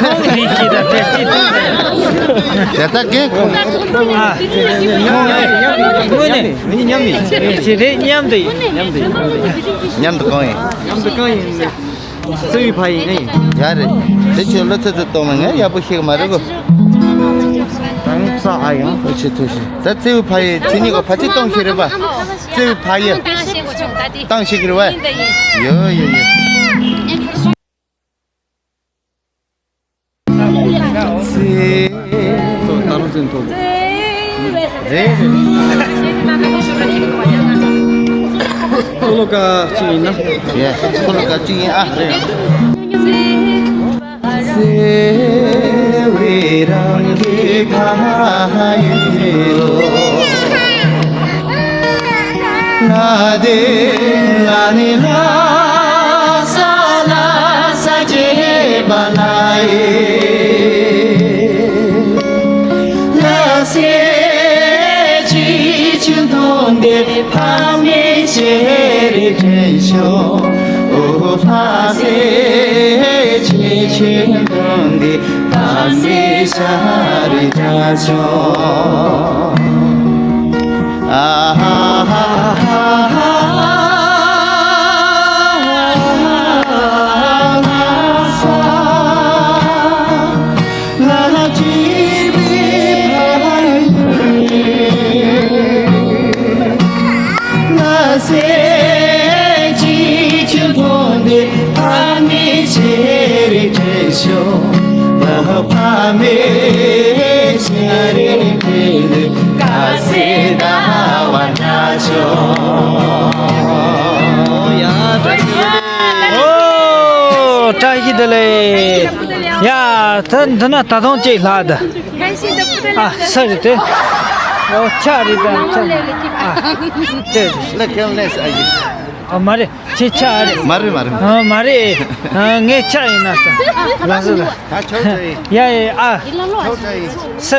ཁོང་གཉིས་ཀྱིས་ད་བྲེལ་ཏི་ཏི། དེ་ལྟ་རྒན་ཁོང་། ཨ། ཁོང་ཨེ། དངོས་གནས་མཉམ་དུ་ཡིན། ཞེ་རེད་མཉམ་དུ་ཡིན། མཉམ་དུ་གང་ཡིན། མཉམ་དུ་གང་ཡིན། བརྩེ་བའི་ཕ་ཡིན་ཨེ། ཡ་རེད། དེ་ཁྱོད་བློ་ཚོད་ཚོད་གཏོང་མ་ང་ཡག་པོ་ཤེས་གི་མ་རེད་གོ། ད་ངས་ས་ཨ་ཡང་། ཨོ་ཆེ་ཐུགས་ཤིག་ད་བརྩེ་བའི་ཕ་ཡིན་ཁྱོད་གཉིས་ཀ་ཕ་ཚིག་གཏོང་ཤེས་རེད་པ། བརྩེ་བའི་ཕ་ཡིན། བཏང་ཤེས་གི་རེད་པ། ཡོ་ཡོ་ཡོ། ད་རུང་ཚུན་ཐོག་རེད། ཁོ་ལོ་ཀ་གཅིག་ཡིན་ན། ཡེ། ཁོ་ལོ་ཀ་གཅིག་ཡིན་ཨ། རེད། ལ་སེ་ཅི་ཆུ་འཐུང་སྟེ་ཕ་མའི་ཞལ་རས་དྲན་ཤོག། ཨོ་ལ་སེ་ཅི་ཆུ་འཐུང་སྟེ་ཕ་མའི་ཞལ་རས་དྲན་ཤོག། ཨ་ཧ་ཧ་ཧ་ཧ། ལ་ལ་ཅི་བི་ཕ་ཡུལ། ལ་སེ་ཅི་ཆུ་འཐུང་སྟེ་ཕ་མའི་ཞལ་རས་དྲན་ཤོག། ལ་ཕ་མའི་ཞལ་རས་དྲན་ནས་དགའ་སེ་ཟླ་བ་འདྲ་ཤོག། ཡ། ཨོ། བཀྲ་ཤིས་བདེ་ལེགས། ཡ། ད་འདི་ན་ད་དུང་ཅིག་ལྷག་ད། ཨ། ས་རེད་དེ། ཨོ། ཆ་རེད་ད། ཆ། ཨ། ཅེ། ལ་ཁེམ་ལེས་ཨ་ཡིན། ཨ། མ་རེད། ཁྱེད་ཆ་རེད། མ་རེད་མ་རེད། ཨ། མ་རེད། ཨ། ངའི་ཆ་ཡིན་ན་ས། ལ་ས་ལ། ད་ཆོག་ཆ་ཡིན། ཡ་ཡ། ཨ། ཆོག་ཆ་ཡིན། ས།